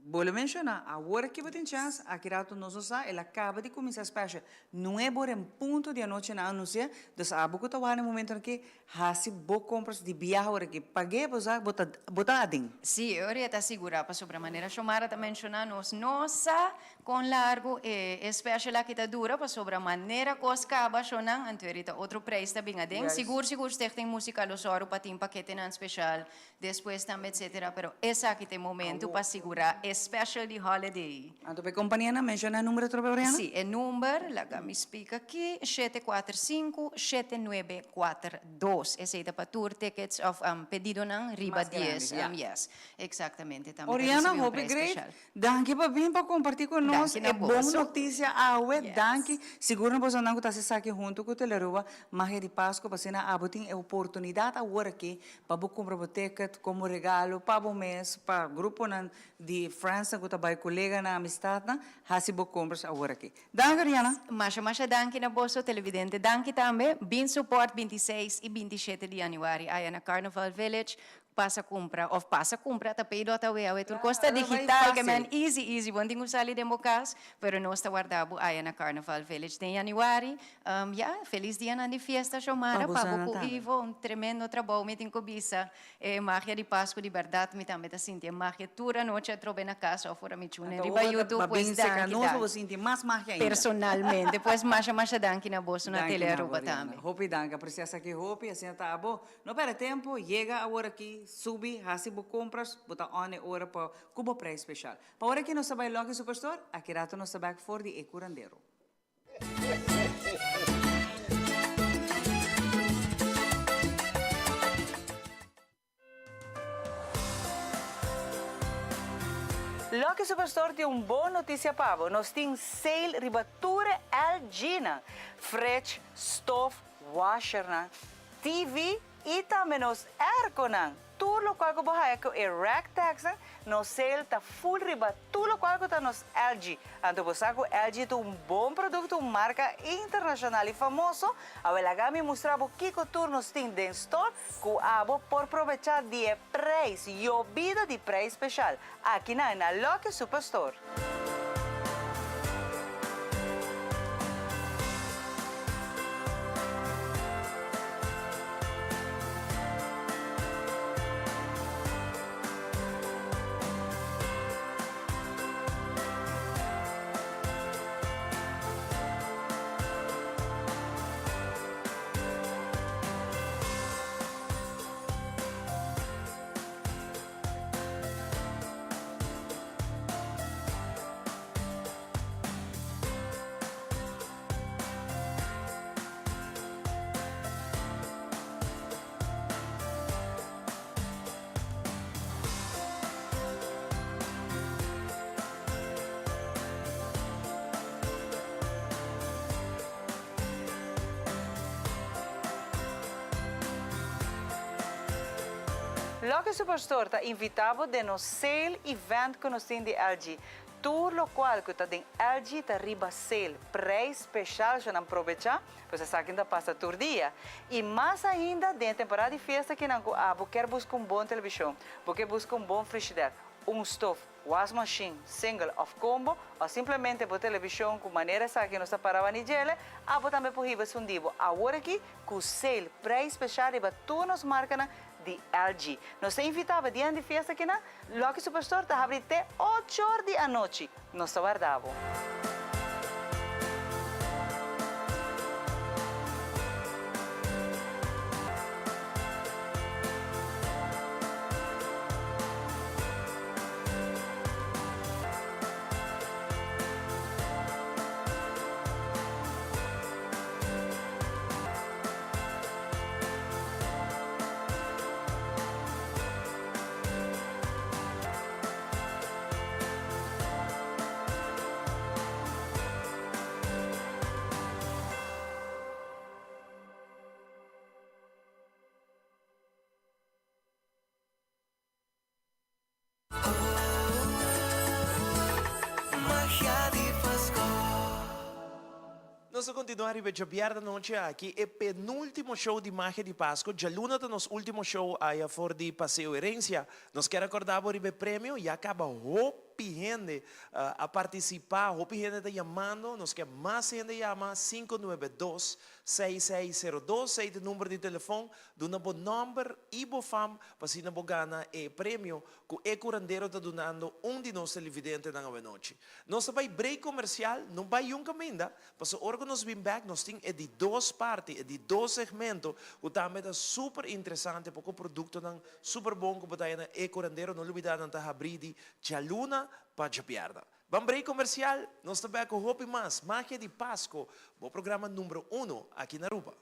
Bo lo menciona, awor aki bo tin chance, aki rato nos no sa, el a caba di cuminsa special. Nuebe ora en punto di anochi nan a anuncia, dus abo cu ta wak na e momento aki, Hasi bo compras di biaha ora ki pag'é bo sa bo ta bo ta aden. Sí, e ora e ta sigurá pasobra manera Xiomara ta menshoná nos no sa kon largu e e special aki ta dura pasobra manera kos kaba shonan anto e ta otro prijs ta bin aden. Sigur sigur Stichting Musica lo sòru pa tin paketenan special despues tambe etcetera pero esaki ta e momento pa sigurá e special di holiday. Anto pa e kompanianan menshoná e number atrobe Oriana? Sí, e number, laga mi spika aki, 745 7942. Esei ta pa tur tickets of pedidonan riba Mas grandi, dies. ya. Yes, exactamente. Tambe ta Oriana, ricibi un hopi prijs great. special. Danki pa bin pa kompartí ku nos Danki na e bon boso. notisia awe. Yes. Danki. Sigur na bosonan ku ta hasi esaki huntu ku Telearuba Magia di Pasku pa asina abo tin e oportunidat awor aki pa bo kumpra bo ticket komo regalo pa bo mes, pa gruponan di friendsnan ku ta bai, koleganan, amistatnan, hasi bo kompras awor aki. Danki Oriana! Masha masha danki na boso televidente. Danki tambe. Bin support 26 y 27 di januari aya na Carnival Village. Pasa cumpra of pasa cumpra ta pay dot awe awe tur cos ta digital ke men easy easy bo no tin cu sali den bo cas pero nos ta warda bo aya na Carnival Village den januari. Ya, felis dianan di fiesta Xiomara, pa bo ku Ivo, un tremendo trabou mi tin ku bisa. E magia di Pasku di bèrdat mi tambe ta sinti e magia tur anochi atrobe na kas òf ora mi chune riba YouTube, pues danki danki. Personalmente, pues masha masha danki na boso na Tele Aruba tambe. Hopi danki, apresia esaki hopi, asina ta abo. No perde tempo, yega awor aki, subi, hasi bo compras, bo ta on e ora pa ku bo prijs special. Pa ora aki nos ta bai Lucky Superstore, aki rato nos ta bek for di e curandero. Lucky Superstore tin un bon noticia pa bo, nos tin sale riba tur e LG-nan, fridge, stof, washernan, TV y tambe nos airconan. Tur locual cu bo haya cu e rack taxnan, nos sale ta full riba tur locual cu ta nos LG. Anto bo sa cu LG ta un bon producto, un marca internacional y famoso. Awe laga mi mustra bo kico tur nos tin den store cu abo por probecha di e prijs, yobida di prijs special, akinan na Lucky Superstore. Lucky Superstore ta invita bo den nos sale event cu nos tin di LG. Tur locual cu ta den LG ta riba sale, prijs special so nan probecha, pues esaki ta pasa tur dia. Y mas ainda den e temporada di fiesta kinan cu abo kier busca un bon television, bo kier busca un bon frigidaire, un stof, wasmachine, single of combo, of simplemente bo television cu manera esaki nos ta para bani djele, abo tambe por hiba esun di bo awor aki cu sale, prijs special riba tur nos marcanan di LG. Nos ta invita bo dia di fiesta kinan, Lucky Superstore ta habri te ocho or di anochi. Nos ta warda bo. Magia di Pasco. Nos ta continua riba e djabièrnè anochi aki, e penultimo show di Magia di Pasco. Djaluna ta nos ultimo show aya for di Paseo Herencia. Nos kier acorda bo riba e premio, ya caba hopi hende a participa, hopi hende ta yamando, nos kier mas hende yama, 592 6602, ey ta e number di telefon, duna bo nomber y bo fam pa asina bo gana e premio cu e curandero ta dunando un di nos televidentenan awenochi. Nos ta bay break comercial, no bay yun caminda, pasobra ora cu nos bin bek nos tin e di dos parti, e di dos segmento cu tambe ta super interesante poco productonan super bon cu bo ta haya na e curandero, no lubida nan ta habri di djaluna pa djabierna. Ban break comercial, nos ta bek cu hopi mas Magia di Pasco, bo programa numero uno aki na Aruba.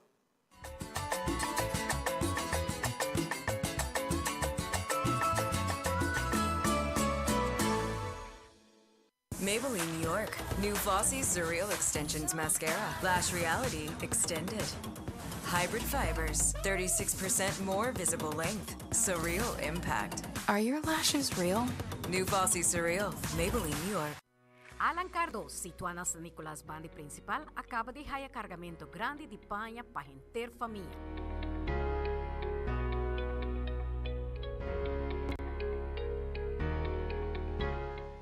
Maybelline New York, new Flossy Surreal Extensions Mascara, Lash Reality Extended. Hybrid fibers, 36% more visible length. Surreal impact. Are your lashes real? New Fossey Surreal, Maybelline New York. Alan Cardos, situá na San Nicolas banda principal, a caba di haya cargamento grandi di paña pa henter famia.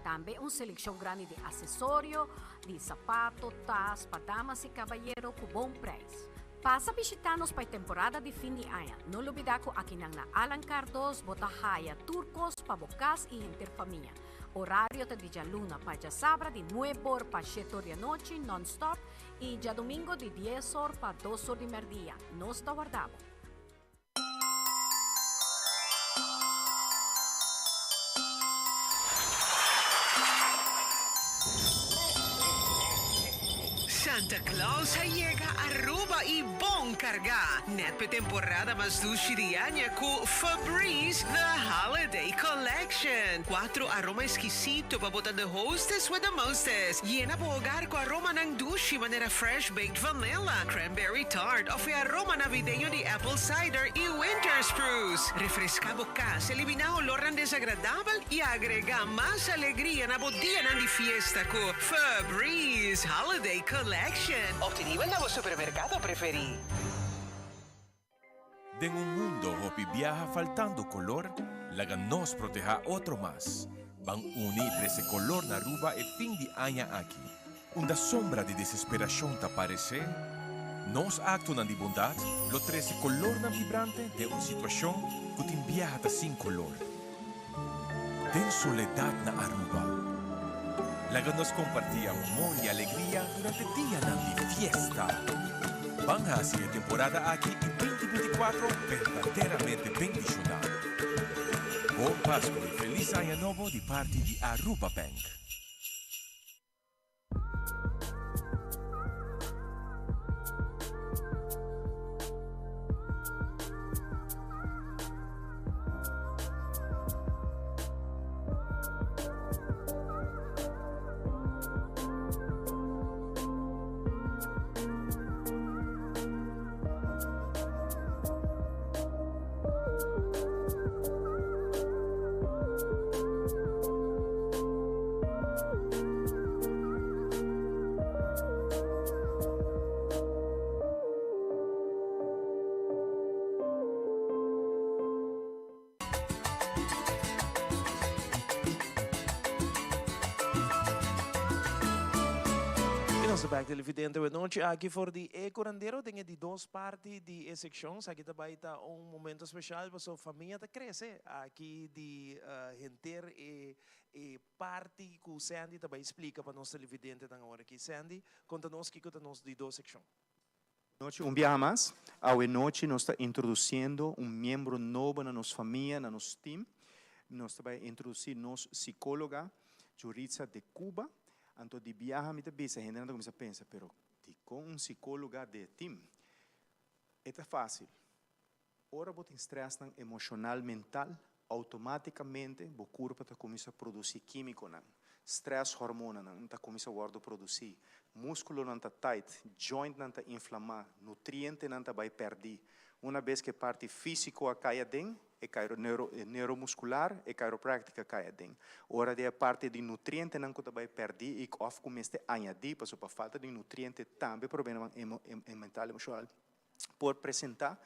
Tambe un seleccion grandi di accesorio, di sapato, tas pa damas y cabayero cu bon prijs. Pasa bishita nos pa e temporada di fin di aña. No lubida cu akinan na Alan Cardos bo ta haya tur cos pa bo cas y henter famia. Orario ta di djaluna pa djasabra di nuebe or pa shete or di anochi non-stop y djadomingo di dies or pa dos or di merdia. Nos ta warda bo. Santa Claus a yega Aruba y bon carga! Net p'e temporada mas dushi di aña cu Febreze The Holiday Collection. Cuatro aroma exquisito pa bo ta the hostess with the mostest. Yena bo hogar cu aromanan dushi manera fresh baked vanilla, cranberry tart of e aroma navideño di apple cider y winter spruce. Refresca bo cas, elimina olornan desagradabel y agrega mas alegria na bo dianan di fiesta cu Febreze Holiday Collection. Obtenibel na bo supermercado preferi. Den un mundo hopi biaha faltando color, laga nos proteha otro mas. Ban uni trece color na Aruba e fin di aña aki. Unda sombra di desesperacion ta parece, nos actonan di bondad lo trece colornan vibrante den un situacion cu tin biaha ta sin color. Den soledad na Aruba. Laga nos comparti amor y alegria durante dianan di fiesta. Ban haci e temporada aki y 2024 berdaderamente bendiciona. Bon Pasco y Feliz Aña Nobo di parti di Aruba Bank. Nos ta bek televidente awe nochi aki for di E Curandero den e di dos parti di e seccion. Esaki ta bay ta un momento special pasobra famia ta crece aki di henter e e parti cu Sandy ta bay splica pa nos televidentenan awor aki. Sandy, conta nos kico ta nos di dos seccion. Nochi un biaha mas. Awe nochi nos ta introduciendo un miembro nobo na nos famia, na nos team. Nos ta bay introduci nos psicologa, Juritza de Cuba. Anto di biaha mi ta bisa, hendenan ta cuminsa pensa, pero dicon un psicologa den e team? E ta facil. Ora bo tin stressnan emocional mental, automaticamente bo curpa ta cuminsa produci quimiconan. Stress hormonanan ta cuminsa wordo produci, musculonan ta tight, jointnan ta inflama, nutrientenan ta bay perdi. Una bes cu e parti fisico a cay aden, e cairo neuro e neuromuscular, e chiropractic a cay aden. Ora di e parti di nutrientenan cu ta bay perdi y of cu mester añadi pasobra pa falta di nutriente tambe problemanan emo mental emocional. por presenta,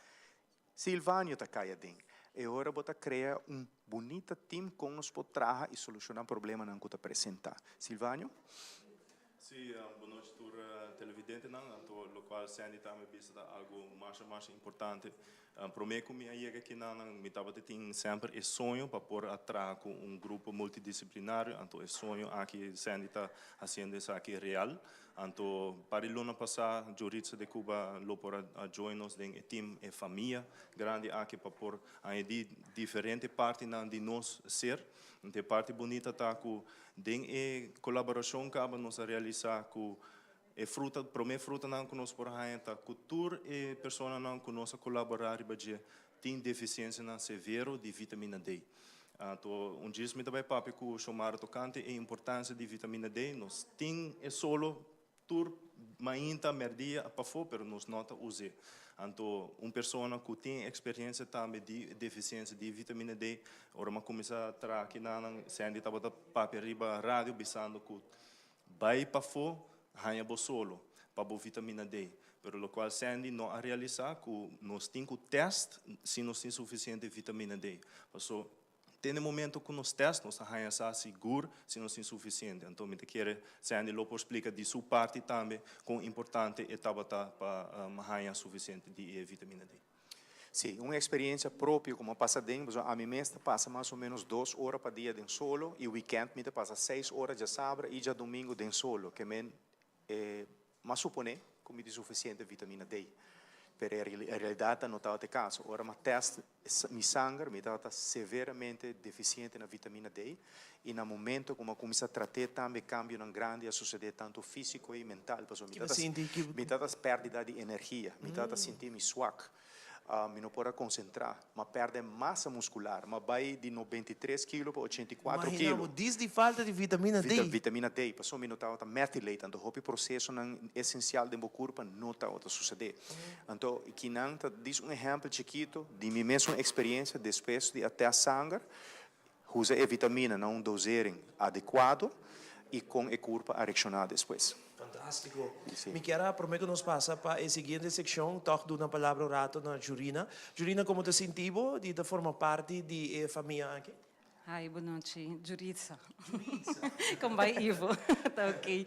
Silvanio ta cay aden. E ora bo ta crea un bunita team con nos por traha y soluciona problemanan cu ta presenta. Silvanio? Sí, bon nochi tur televidentenan. Anto locual Sandy tambe bisa ta algo masha masha importante. Prome cu mi a yega kinanan mi tabata tin semper e soño pa por a traha cu un grupo multidisciplinario. Anto e soño aki Sandy ta haciendo esaki real. Anto par di luna pasá Joritza de Cuba lo por a join nos den e team, e famia grandi aki pa por añadí diferente partinan di nos ser. Anto e parti bunita ta ku den e kolaborashon kaba nos a realisá ku e fruta, promé frutanan ku nos por haña ta ku tur e personanan ku nos a kolaborá riba dje tin defisiensianan severo di vitamina D. Anto un djis mi ta bai papia ku Shomara tokante e importansia di vitamina D. Nos tin e solo tur mainta, mèrdia pafó, pero nos no ta us'é. Anto un persona ku tin eksperensia tambe di defisiensia di vitamina D, ora mi a kuminsá traha akinan, Sandy tabata papia riba radio bisando ku Bai pafó, haña bo solo pa bo vitamina D. Pero lokual Sandy no a realisá ku nos tin ku tèst si nos tin sufisiente vitamina D. Paso te na e momento ku nos tèst nos ta haña sa sigur si nos tin sufisiente. Anto mi ta kere Sandy lo por splika di su parti tambe kon importante e tabata pa haña sufisiente di e vitamina D. Sí, un experiencia propio como a pasa den, pasobra ami mes ta pasa mas o menos dos ora pa dia den solo y weekend mi ta pasa seis ora djasabra y djadomingo den solo, ke men e m'a supone cu mi tin suficiente vitamina D, pero e realidad ta no tabata e caso. Ora m'a test mi sanger mi tabata severamente deficiente na vitamina D y na momento cu m'a cuminsa trat'é tambe cambionan grandi a sucede tanto fisico y mental pasobra mi tabata mi tabata perdida di energia, mi tabata sinti mi swak, mi no por a concentra, m'a perde masa muscular, m'a bay di 93 kilo pa 84 kilo. Imagina bo, dis di falta di vitamina D. Vitamina D, pasobra mi no tabata methylate, anto hopi procesonan esencial den bo curpa no tabata sucede. Anto kinan ta dis un ehempel chikito di mi mesun experiencia despues di a test sanger, Usa e vitamina na un dosering adecuado y con e curpa a reacciona despues. Fantastico. Mi kier a prome cu nos pasa pa e siguiente seccion toch duna palabra un rato na Jurina. Jurina como ta sinti bo di ta forma parti di e famia aki? Hi, bon nochi. Juritza. Juritza. Con bai Ivo? Ta ok.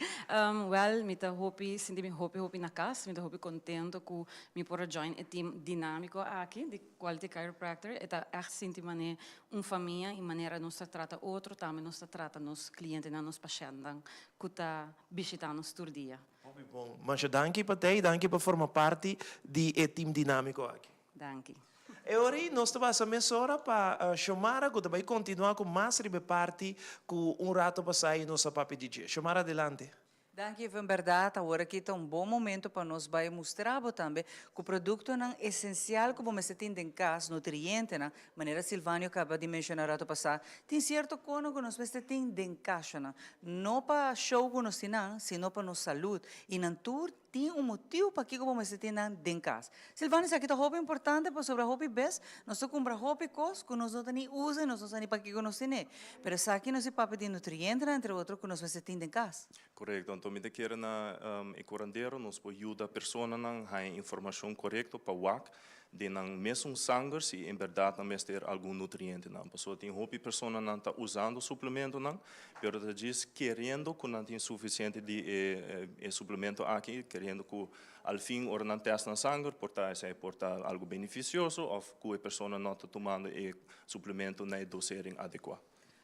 Wel, mi ta hopi, sinti mi hopi hopi na cas. Mi ta hopi contento cu mi por a join e team dinamico aki di Quality Chiropractor. E ta echt sinti mane un famia y manera nos ta trata otro tambe nos ta trata nos clientenan, nos pashentnan cu ta bishita nos tur dia. Hopi bon. Masha danki pa tei, danki pa forma parti di e team dinamico aki. Danki. E ora ei nos ta basa mesora pa Xiomara cu ta bay continua cu mas riba e parti cu un rato pasa y nos a papia di dje. Xiomara adelante. Danki Eva, en berdad awor aki ta un bon momento pa nos bai mustra bo tambe cu productonan esencial cu bo mester tin den cas, nutrientenan, manera Silvanio caba di menciona rato pasa, tin cierto cono cu nos mester tin den cashonan, no pa show cu nos tin nan, sino pa nos salud, y nan tur tin un motivo pakico bo mester tin nan den cas. Silvanio, esaki ta hopi importante pasobra hopi bes nos ta cumpra hopi cos cu nos no ta ni usa y nos no sa ni pakico nos tene. Pero esaki nos e papia di nutrientenan entre otro cu nos mester tin den cas. Correcto. Anto Anto mi ta kere na e curandero nos por yuda personanan haña informacion corecto pa wak den nan mesun sanger si en berdad nan mester algun nutrientenan. Pasobra tin hopi personanan ta usando suplementonan pero ta djis keriendo cu nan tin suficiente di e suplemento aki, keriendo cu al fin ora nan test nan sanger por ta esei por ta algo beneficioso of cu e persona no ta tumando e suplemento na e dosering adecua.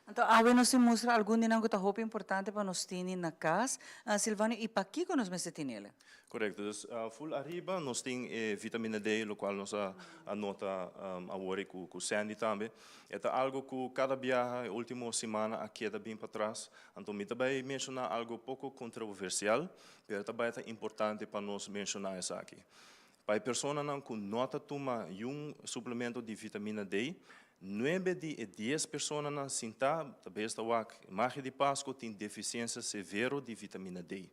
Anto awe nos tin mustra algun di nan ku ta hopi importante pa nos tini na kas. Silvano, i pakiko nos mester tini el? Korekto. Dus ful ariba nos tin e vitamina D, lokual nos a nota awor i ku Sandy tambe. E ta algu ku kada biaha e ultimo simana a keda bin patras. Anto mi ta bai menshoná algu poko kontroversial, pero ta bai ta importante pa nos menshoná esaki. Pa e personanan ku no ta tuma yun suplemento di vitamina D, nuebe di e dies personanan sintá ta bes ta wak magia di Pasku tin defisiensia severo di vitamina D.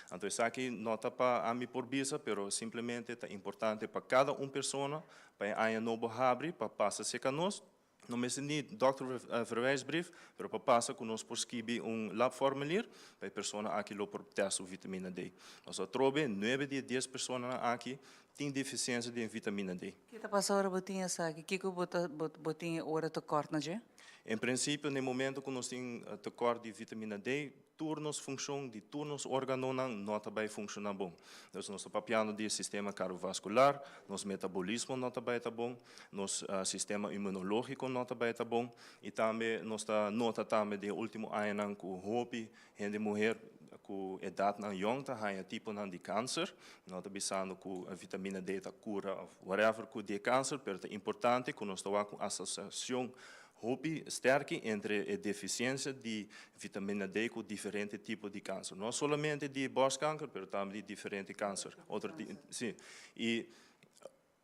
Anto esaki no ta pa ami por bisa, pero simplemente ta importante pa kada un persona pa e aña nobo habri pa pasa serka nos. No mester ni dokter verwijsbrief, pero pa pasa ku nos por skibi un labformulier pa e persona aki lo por test su vitamina D. Nos atrobe nuebe di e dies personanan aki tin defisiensia den vitamina D. Ke ta pasa ora bo tin esaki? Kiko bo ta bo tin e ora tekort na dje? En prinsipio na e momento ku nos tin tekort di vitamina D, Tur nos funshon di tur nos organonan no ta bai funshoná bon. Dus nos ta papiando di e sistema kardiovaskular, nos metabolismo no ta bai ta bon, nos sistema inmunológiko no ta bai ta bon i tambe nos ta nota tambe den e último añanan ku hopi hende muher ku edatnan yòn ta haña tiponan di kanser. No ta bisando ku vitamina D ta kura òf whatever ku di e kanser, pero ta importante ku nos ta wak un asosiashon Hopi sterki entre e defisiensia di vitamina D ku diferente tipo di kanser. No solamente di borstkanker, pero tambe di diferente kanser. Otro ti, si. I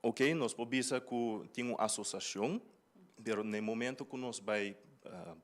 ok, nos por bisa ku tin un asosiashon, pero na e momento ku nos bai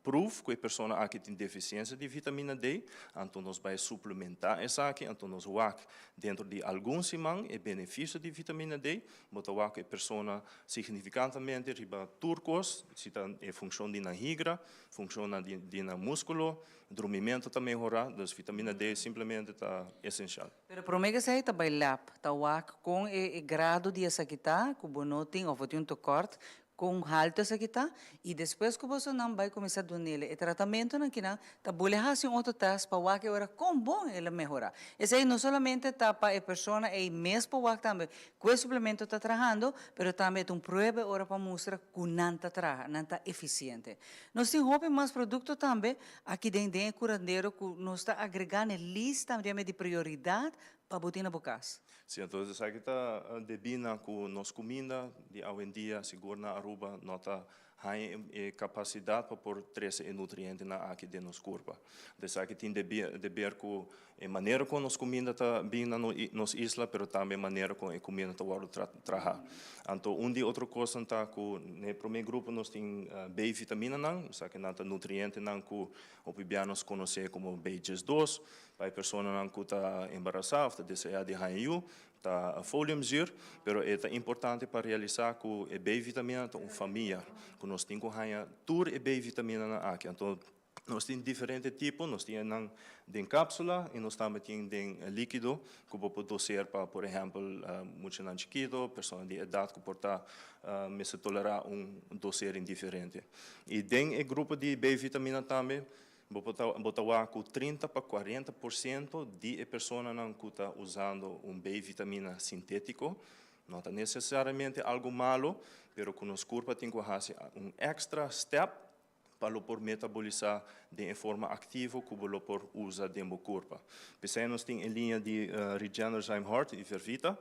proof ku e persona aki tin defisiensia di vitamina D, anto nos bai suplementá esaki, anto nos wak dentro di algun siman e benefisio di vitamina D, Bo ta wak e persona signifikantamente riba tur kos, si ta e funshon di nan higra, funshonnan di nan muskulo, drumimentu ta mehorá, dus vitamina D simplemente ta esenshal. Pero promé ku esei ta bai lab, ta wak kon e grado di esaki ta, ku bo no tin òf bo tin un tekòrt, Kon haltu esaki ta? I despues ku bosonan bai kuminsá dun'el e tratamentunan kinan ta bole hasi un otro tèst pa wak e ora kon bon el a mehorá. Esei no solamente ta pa e persona ei mes por wak tambe ku e suplemento ta trahando, pero tambe e ta un prueba e ora pa mustra ku nan ta traha, nan ta efisiente. Nos tin hopi mas produkto tambe aki den den e kurandero ku nos ta agregá na e lista di prioridat Pa bo tin na bo kas. Sí, entonces esaki ta debí na ku nos kuminda di awendia, sigur na Aruba, no ta haña e kapasidat pa por trese e nutrientenan aki den nos kurpa. Esaki tin deber ku e manera kon nos kuminda ta bin na nos isla, pero tambe e manera kon e kuminda ta wòrdu trahá. Anto un di otro kosnan ta ku na e promé grupo nos tin B-vitaminanan, esakinan ta nutrientenan ku hopi bia nos konosé komo B diesdos, Pa e personanan ku ta embarasá òf ta deseá di haña yu, ta foliumzuur, pero e ta importante pa realisá ku e B-vitamina ta un famia, ku nos tin ku haña tur e B-vitaminanan aki. Anto nos tin diferente tipo, nos tin enan den kápsula i nos tambe tin den líkido ku bo por doseer pa por ehèmpel muchanan chikito, persona di edat ku por ta mester tolerá un dosering diferente. I den e grupo di B-vitamina tambe Bo por ta bo ta wak ku 30 pa 40 por siento di e personanan ku ta usando un B-vitamina sintétiko. No ta nesesariamente algu malu, pero ku nos kurpa tin ku hasi un èkstra stèp pa lo por metabolisá den e forma aktivo ku bo lo por usa den bo kurpa. P'esei nos tin e liña di Regenerzyme Heart di Vervita,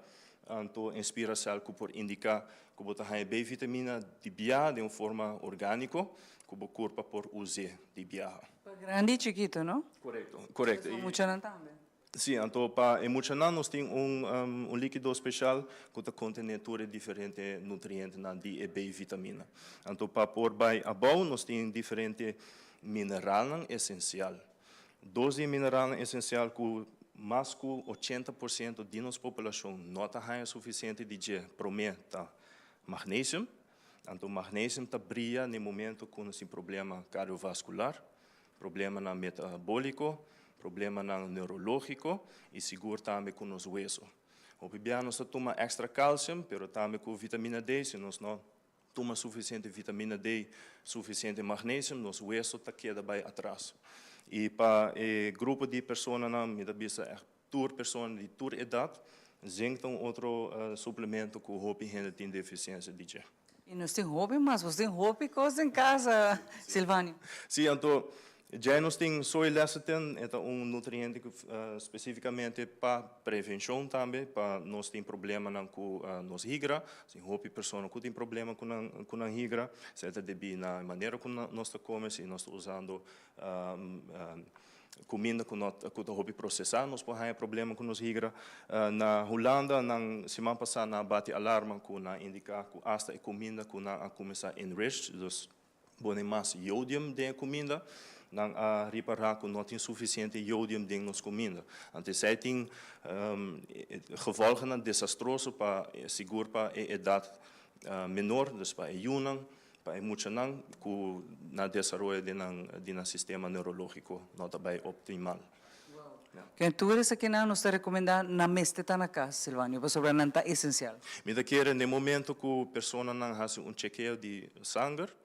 anto Inspiracell ku por indiká ku bo ta haña B-vitamina di bia den un forma orgániko ku bo kurpa por us'é di biaha. Pa grandi i chikito, no? Korekto, korekto. Pa muchanan tambe? Sí, anto pa e muchanan nos tin un un líkido speshal ku ta kontené tur e diferente nutrientenan di e B-vitamina. Anto pa por bai abou nos tin diferente mineralnan esensial. Dos di e mineralnan esensial ku mas ku 80% di nos populashon no ta haña sufisiente di dje promé ta magnesium. Anto magnesium ta bria na e momento ku nos tin problema kardiovaskular, problemanan metabóliko, Problemanan neurológiko i sigur tambe ku nos weso. Hopi bia nos ta tuma èkstra kalsium, pero tambe ku vitamina D, si nos no tuma sufisiente vitamina D, sufisiente magnesium, nos weso ta keda bai atras. I pa e grupo di personanan, mi ta bisa ègt tur persona di tur edat, zink ta un otro suplemento ku hopi hende tin defisiensia di dje. I nos tin hopi mas, nos tin hopi kos den kas, Silvanio. Sí, anto djei nos tin soy lecithin, e ta un nutriente ku spesífikamente pa prevenshon tambe, pa nos tin problemanan ku nos higra. Tin hopi persona ku tin problema ku nan ku nan higra, esei ta debí na e manera ku nos ta kome, si nos ta usando Kuminda ku no ku ta hopi prosesá nos por haña problema ku nos higra. Na Hulanda nan siman pasá nan a bati alarma ku nan a indiká ku asta e kuminda ku nan a kuminsá enrich, dus pone mas yodium den e kuminda, nan a ripará ku no tin sufisiente yodium den nos kuminda. Anto esei tin gevolgennan desastroso pa sigur pa e edat menor, dus pa e yunan. Pa e muchanan ku na desaroyo di nan di nan sistema neurológiko no ta bai optimal. Ken tur esakinan nos ta rekomendá nan mester ta na kas, Silvanio, pasobra nan ta esensial. Mi ta kere den momento ku personanan hasi un chekeo di sanger,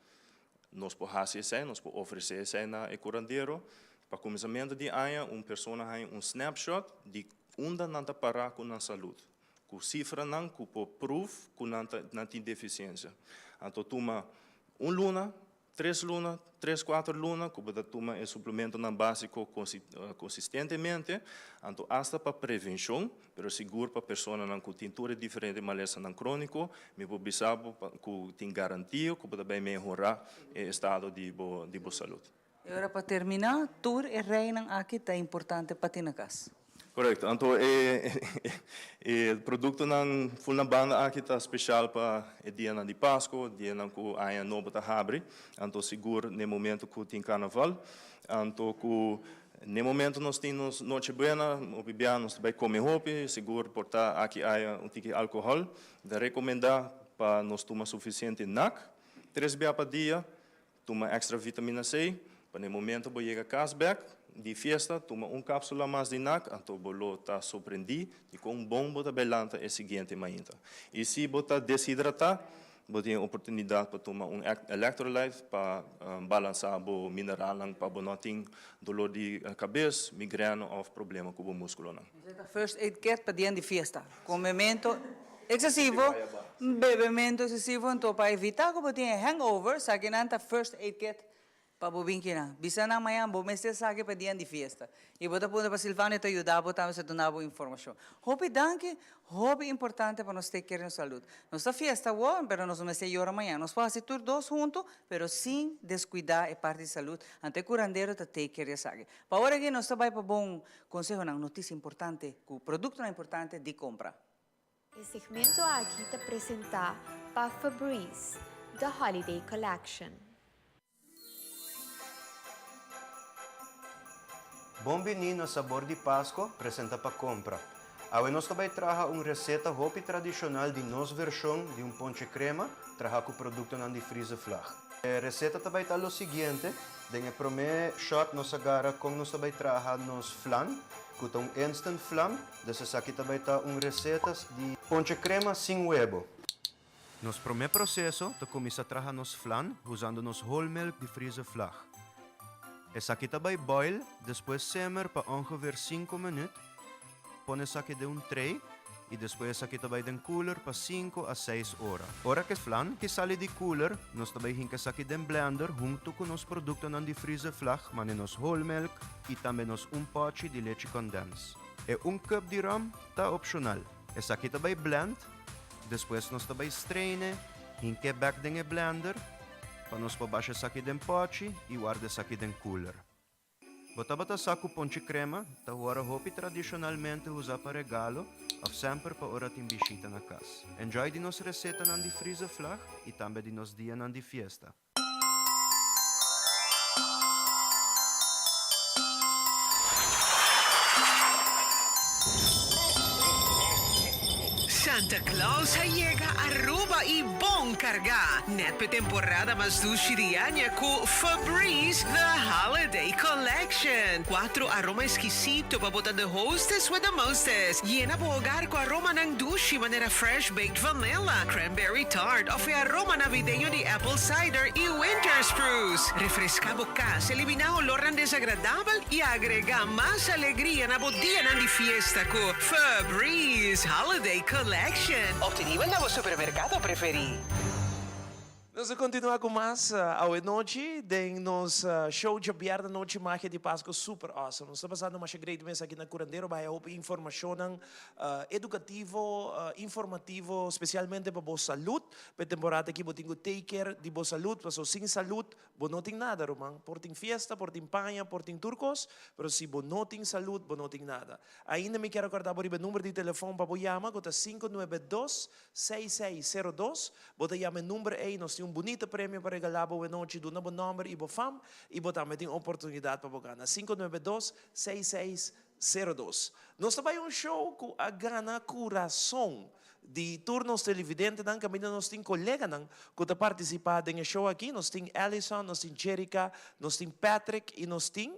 nos por hasi esei, nos por ofresé esei na e kurandero. Pa kuminsamentu di aña un persona haña un snapshot di unda nan ta pará ku nan salud. Ku sifranan ku por pruf ku nan ta nan tin defisiensia. Anto tuma un luna, tres luna, tres kuater luna ku bo ta tuma e suplementonan básiko konsistentemente, anto asta pa prevenshon, pero sigur pa personanan ku tin tur e diferente malesanan króniko, mi por bisa bo ku tin garantia ku bo ta bai mehorá e estado di bo di bo salud. E ora pa terminá, tur e reinan aki ta importante pa tin na kas. Korekto. Anto e e produktonan ful na banda aki ta speshal pa e dianan di Pasko, dianan ku aña nobo ta habri. Anto sigur n'e momento ku tin karnaval. Anto ku n'e momento nos tin nos Noche Buena, hopi bia nos ta bai kome hopi, sigur por ta aki aya un tiki alkohòl. Ta rekomendá pa nos tuma sufisiente nak, tres bia pa dia. Tuma extra vitamina C, pa na e momento bo yega cas bek di fiesta, tuma un capsula mas di NAC, anto bo lo ta sorprendí di con bon bo ta bay lanta e siguiente mainta. Y si bo ta deshidrata, bo tin e oportunidad pa tuma un electrolyte pa balansa bo mineralnan pa bo no tin dolor di cabes, migrena of problema cu bo musculonan. Esei ta first aid kit pa dia di fiesta. Comemento excesivo, bebemento excesivo, anto pa evita cu bo tin e hangover, sakinan ta first aid kit pa bo bin kinan. Bisa nan mañan bo mester saki pa dia di fiesta. Y bo ta puntra pa Silvano e ta yuda bo tambe si duna bo informacion. Hopi danki, hopi importante pa nos take care di nos salud. Nos ta fiesta awor, pero nos no mester yora mañan. Nos por haci tur dos hunto, pero sin descuida e parti di salud. Anto e curandero ta take care di esaki. Pa ora aki nos ta bay pa bon Consehonan, noticia importante cu productonan importante di compra. E segmento aki ta presenta pa Febreze, The Holiday Collection. Bon bini na Sabor di Pasco, presenta pa Compra. Awe nos ta bay traha un receta hopi tradicional di nos version di un ponche crema traha cu productonan di Friese Vlag. E receta ta bay ta lo siguiente, Den e prome shot nos a gara con nos ta bay traha nos flan, cu ta un instant flan, dus esaki ta bay ta un receta di ponche crema sin webo. Nos prome proceso ta cuminsa traha nos flan usando nos whole milk di Friese Vlag. Esaki ta bay boil, despues simmer pa ongeveer cinco minuut. Pone esaki den un tray y despues esaki ta bay den cooler pa cinco a seis ora. Ora ke flan ki sali di cooler, nos ta bay hinka esaki den blender hunto cu nos productonan di Friese Vlag mane nos whole milk y tambe nos un pochi di lechi condens. E un cup di rum ta opcional. Esaki ta bay blend, despues nos ta bay straine, hink'e bek den e blender pa nos por basha esaki den pochi y warda esaki den cooler. Bo tabata sa ku ponchi krema ta wòrdu hopi tradishonalmente usa pa regalo òf semper pa ora tin bishita na kas? Enjoy di nos resetanan di Friese Vlag i tambe di nos dianan di fiesta. Santa Claus a yega Aruba y bon carga! Net p'e temporada mas dushi di aña cu Febreze The Holiday Collection. Cuatro aroma exquisito pa bo ta the hostess with the mostest. Yena bo hogar cu aromanan dushi manera fresh baked vanilla, cranberry tart of e aroma navideño di apple cider y winter spruce. Refresca bo cas, elimina olornan desagradabel y agrega mas alegria na bo dianan di fiesta cu Febreze Holiday Collection. Obtenibel na bo supermercado preferi. Nos ta continua cu mas awe nochi den nos show djabièrnè nochi Magia di Pasco super awesome. Nos ta pasando masha great mes aki na Curandero bay hopi informacionnan educativo, informativo specialmente pa bo salud. P'e temporada aki bo tin cu take care di bo salud pasobra sin salud Bo no tin nada, ruman. Por tin fiesta, por tin paña, por tin tur kos, pero si bo no tin salud, bo no tin nada. Ainda mi kier akorda bo riba e number di telefon pa bo yama, ku ta 592 6602. Bo ta yama e number ei, nos tin un bunita premio pa regalá bo wenochi. Duna bo nòmber i bo fam, i bo tambe tin oportunidat pa bo gana. 592 6602. Nos ta bai un show ku a gana kurason Di tur nos televidentenan kaminda nos tin koleganan ku ta partisipá den e show aki. Nos tin Allison, nos tin Jerica, nos tin Patrick i nos tin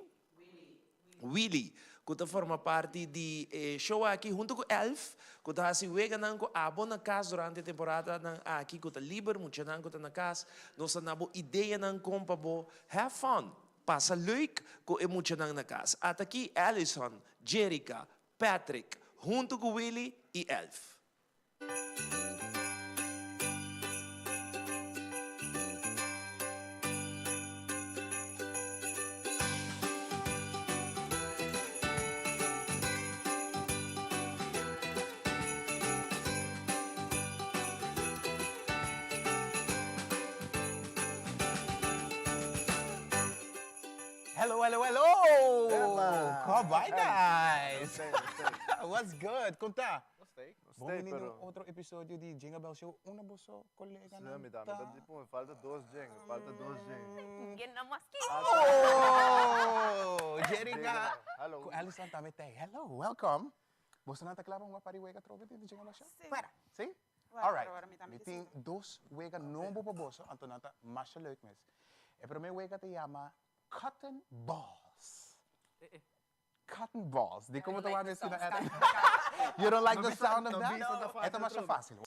Willy ku ta forma parti di e show aki huntu ku Elf ku ta hasi weganan ku abo na kas durante e temporadanan aki ku ta liber, muchanan ku ta na kas. Nos ta na bo ideanan kon pa bo have fun, pasa leuk ku e muchanan na kas. Ata aki Allison, Jerica, Patrick, huntu ku Willy i Elf. Hello, hello, hello! Kom bai, guys! What's good? Kon ta? Bon bini den otro episodio di Jingle Bell Show. Unda boso koleganan ta? Mi falta dos jingle, falta dos jingle. Oh! Jerica ku Allison tambe ta ei. Hello, welcome. Bosonan ta kla pa hunga par di wega atrobe den Jingle Bell Show? Si. Alright, mi tin dos wega nobo pa boso, anto nan ta masha leuk mes. E prome wega ta yama Cotton Balls. Cotton Balls. Di como ta wak esina Ed? You don't like the sound of that? E ta masha facil.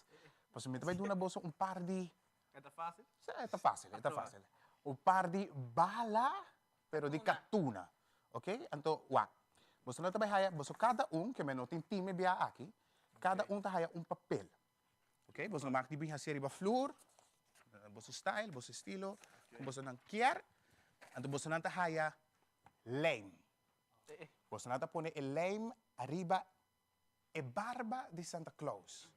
Pasobra mi ta bai duna boso un par di. E ta facil? Si, e ta facil, e ta facil. Un par di bala, pero di katuna. Ok, anto wak. Boso no ta bai haya, boso kada un, ke mi no tin time bia aki, kada un ta haya un papel. Ok, boso no mag di bin hasi riba flur, boso style, boso estilo, ku boso nan kier. Anto boso nan ta haya lijm. Boso nan ta pone e lijm ariba e barba di Santa Claus.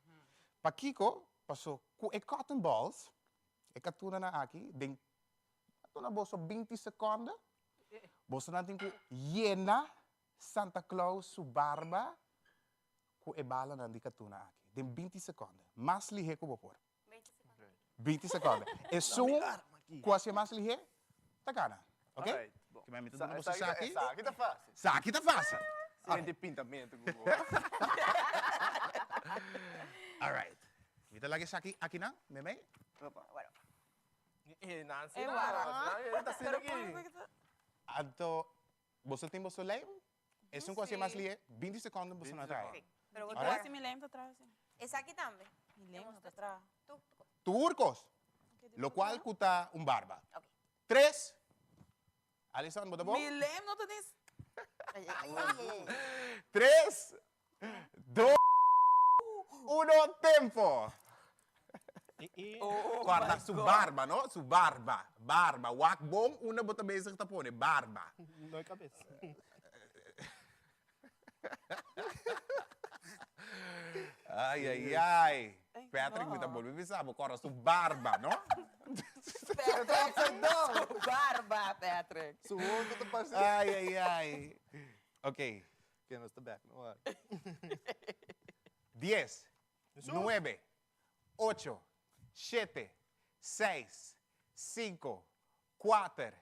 Pakiko? Paso ku e cotton balls, e katunanan aki, den a duna boso binti sekonde, boso nan tin ku yena Santa Claus su barba ku e balanan di katuna aki den binti sekonde. Mas lihé ku bo por. Binti sekonde. Esun ku hasié mas lihé ta gana. Ok? Kiba mi ta duna boso saki. Saki ta fásil. Saki ta fásil. Sin di pintamentu ku bo. Alright. Mi ta laga esaki akinan, meimei. Nancy na. Ta sina aki. Anto, boso tin boso lijm? Esun ku hasié mas lihé, binti sekondo boso na traha. Pero bo ta hasi mi lijm ta traha así. Esaki tambe. Mi lijm no ta traha. Tur kos. Lokual ku ta un barba. Tres. Alison, bo ta bon? Mi lijm no ta ni. Tres, dos, uno, tempo! Corda su barba, no? Su barba, barba. Wak bon unda bo ta bezig ta pone, barba. No e cabes. Ay, ay, ay. Patrick, mi ta bolbe bisa bo, corda su barba, no? Patrick, su barba, Patrick. Su hondo ta parce. Ay, ay, ay. Ok. Ke nos ta bek, no? Dies, nuebe, ocho, shete, seis, sinku, kuater,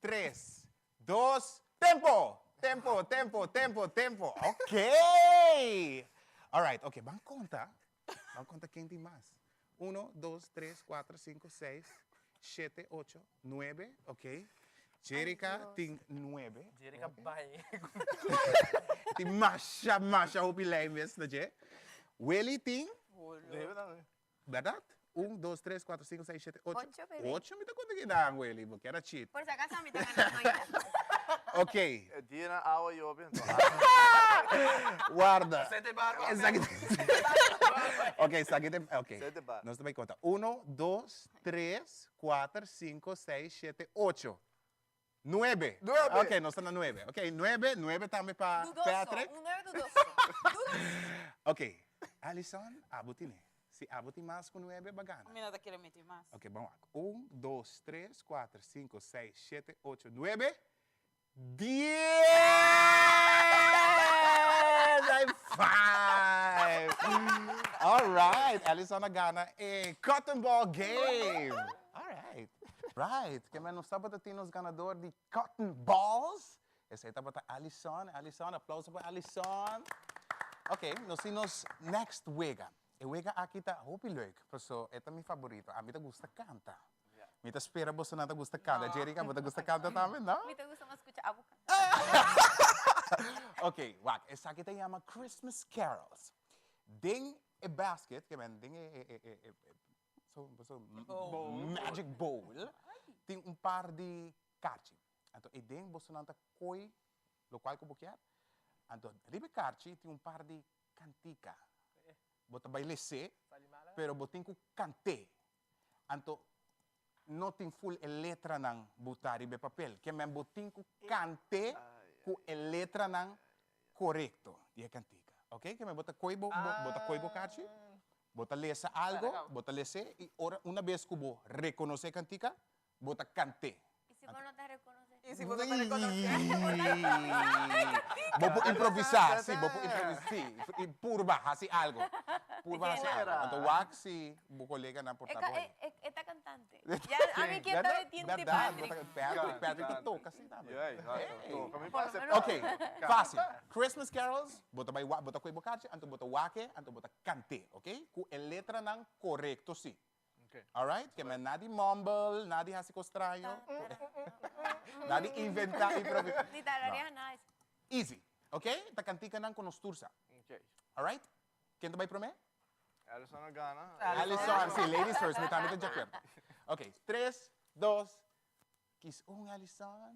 tres, dos, tempo! Tempo, tempo, tempo, tempo. Ok! Alright, ok, ban konta. Ban konta ken tin mas. Uno, dos, tres, kuater, sinku, seis, shete, ocho, nuebe. Ok. Jerika tin nuebe. Jerika bai. Tin masha, masha hopi lei mes na dje. Willy tin. Nuebe tambe. Bèrdat? Un, dos, tres, kuater, sinku, seis, shete, ocho. Ocho, bebé. Ocho mi ta konta ki nan, Willy. Bo kier a cheat. Por si acaso mi ta ganando ainda. Ok. E dia nan awa yobe, enton Warda. Sete barba. Esaki Ok, esaki te ok. Sete barba. Nos ta bai konta. Uno, dos, tres, kuater, sinku, seis, shete, ocho. Nuebe. Nuebe. Ok, nos ta na nuebe. Ok, nuebe, nuebe tambe pa Dudoso, Patrick. un nuebe dudoso. Ok, Alison, abo tine. Si abo tin mas ku nuebe, ba gana. Mi no ta kere miti mas. Ok, ban wak. Un, dos, tres, kuater, sinku, seis, shete, ocho, nuebe, dies! High five! All right, Alison a gana e cotton ball game. All right. Right, ke men nos tabata tin nos ganador di cotton balls. Esei tabata Alison. Alison, aplauso pa Alison. Ok, nos tin nos next wega. E wega aki ta hopi leuk, paso e ta mi favorito. Ami ta gusta canta. Mi ta spera bosonan ta gusta canta. Jerika, bo ta gusta canta tambe, no? Mi ta gusta mas scucha abo canta. Ok, wak, esaki ta yama Christmas carols. Den e basket, ke men den e e e e magic bowl, tin un par di karchi. Anto e den bosonan ta koi lokual ku bo kier. Anto riba e karchi tin un par di kantika. Bo ta bai les'é, pero bo tin ku kant'é. Anto no tin ful e letranan butá riba e papel. Ke men bo tin ku kant'é ku e letranan korekto di e kantika. Oke? Ke men bo ta koi bo, bo ta koi bo karchi, bo ta lesa algo, bo ta les'é i ora una bes ku bo rekonosé e kantika, bo ta kant'é. I si bo no ta rekonosé? I si bo no ta rekonosé? Bo por improvisá, sí, bo por improvisá, sí. I purba hasi algo. Purba hasi algo. Anto wak si bo koleganan por ta bo. E ta kantante. Ya ami kier ta de tien di Patrick. Bèrdat, Patrick ta toka si tambe. Toka mi pasa. Ok, fásil. Christmas carols, bo ta bai wak, bo ta kohe bo karchi, anto bo ta wak e, anto bo ta kant'é, ok? Ku e letranan korekto si. Alright, ke men nadi mumble, nadi hasi kos straño, nadi inventa, improvisa. Ni tararea nada. Easy, ok? Ta kantikanan ku nos tur sa. Alright? Ken ta bai promé? Alison a gana. Alison, si, ladies first, mi tambe ta djakuerdo. Ok, tres, dos, kis un, Alison.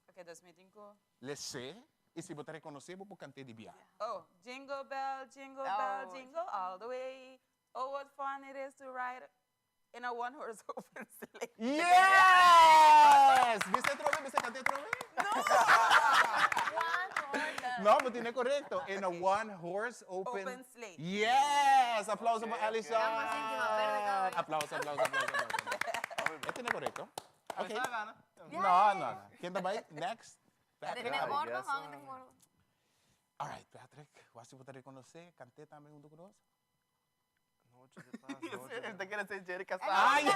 Ok, dos mi tin ku. Les'é, i si bo ta rekonosé bo por kant'é di bia. Oh, jingle bell, jingle bell, jingle all the way. Oh what fun it is to ride in a one horse open sleigh. Yes! Bisa atrobe, bisa canta atrobe. No, bo tine correcto. In a one horse open, Open sleigh. Yes! Aplauso pa Alison. Vamos, íntima, perde caballo. Aplauso, aplauso, aplauso, aplauso. E tine correcto. Okay. Alison a gana. No, no, no. Ken ta bai? Next. Patrick. Den morgo, man, den morgo. All right, Patrick. Wasi bo ta reconoce. Cante tambe hunto cu nos. Noche de paz, noche de Ta kere ser Jerry Casado. Ay!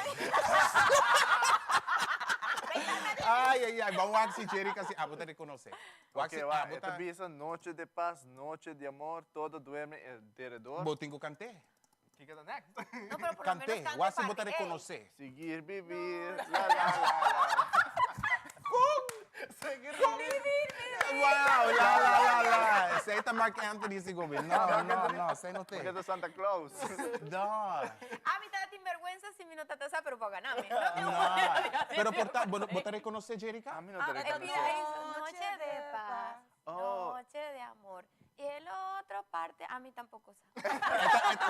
Ay, ay, ay. Ban wak si Jerry casi abo ta reconoce. Wak si Ok, wak, abo e ta ta... bisa noche de paz, noche de amor, todo duerme en derredor. Bo tin cu cant'é. Kiko ta next? No, pero por lo menos Cant'é. cante Wak si bo ta parte A. reconoce. Seguir, vivir, la, la, la, la. Con? Seguir, vivir. Wow, la, la, la, la. Esey ta Marc Anthony segun mi. No, no, no, esey no te. Porque ta Santa Claus. No. A mi tabatin bergüenza si mi no tata sa, pero pa ganami. No te No. Pero por ta, bo, bo ta reconoce Jerika? A mi no ta E reconoce. pida ahí, noche de paz, Oh. noche de amor. Y el otro parte, a mi tampoco sa.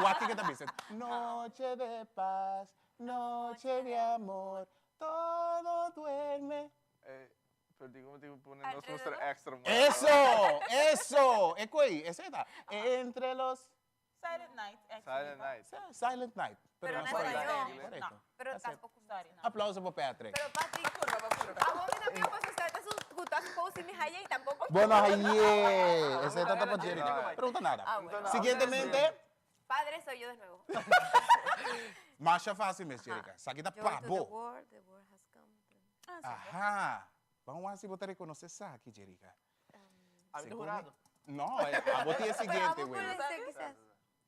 Wak kiko ta bisa. Noche de paz, noche de amor, todo duerme. Eh, pero digo, mi tin cu pone nos mustra extra mas. Eso, eso, e cu ei, esey ta. Entre los. Silent Night, actually. Silent Night. Silent Night. Pero na na español. Correcto. Pero tampoco. Aplauso pa Patrick. Pero Patrick, abo mi también paso usted ta su gusta su post y mi haya y tampoco. Bueno, haye. Esey ta pa Jerry. Pero no ta nada. Ah, bueno. Siguientemente. Padre soy yo de nuevo. Masha fácil mes, Jerika. Saki ta Joy pa to the bo. world, the world has come to- Aha. Ban wak si bo ta reconoce esaki, Jerika. A mi ta jurado. No, abo tin e siguiente, Pero abo Willy. puede ser quizás.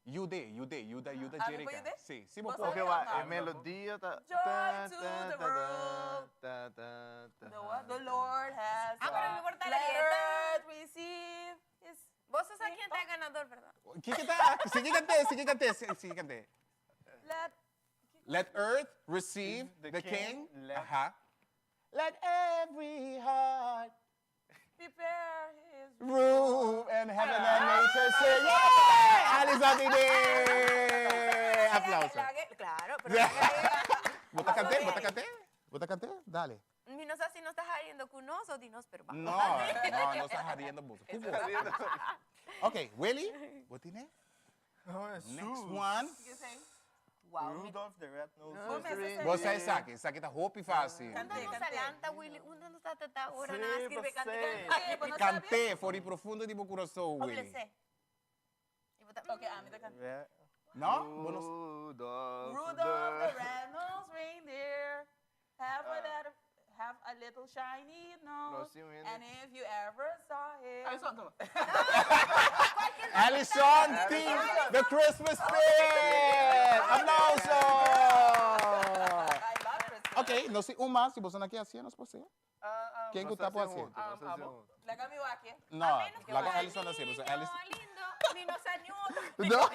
Yud'é, yud'é, yuda, yuda Ami por Jerika. yud'é? Sí, sí bo Bo por. sabi Oké, of wa, no? e melodia ta. Joy to the world. Ta, ta, ta. The what? The Lord has Ah, pero mi por come. ta Let la earth receive his Vos sos quien está ganador, ¿verdad? Kiko ta? Sigui kant'é, sigui kant'é, sigui kant'é. Let Let earth receive the king. Aha. Let every heart prepare his room and heaven and nature sing. Yeah! Alison Dine! Aplauso. Claro, pero Bo ta kant'é? Bo ta kant'é? Bo ta kant'é? Dale. mi no sa si no estás hariendo con nos o dinos, pero vamos. No, no, no estás hariendo boso. Ku boso. Ok, Willy, bo tine? Next one. Wow. Rudolph the Red-Nosed Bo mester Reindeer. Bo sa esaki, esaki ta hopi fácil. Unda nos alanta, Willy, unda nos ta tata ora Sí, nan a skirbi bo kante sé. kante. Kant'é for di profundo di bo kurason, Willy. Oblesé. Ok, ami ta kanta. No? Bo no Rudolph, Rudolph the red-nosed reindeer have a little, have a little shiny nose. sí, un hende. And if you ever saw him. Alison Team, the Christmas Spirit! Aplauso! Ok, nos tin un mas, si boso no ke hasié, nos por hasié. Ken ku ta por hasié? Laga mi wak, eh? No, laga Alison hasié, pasobra Alison... Lindo, mi no sa ni otro. No.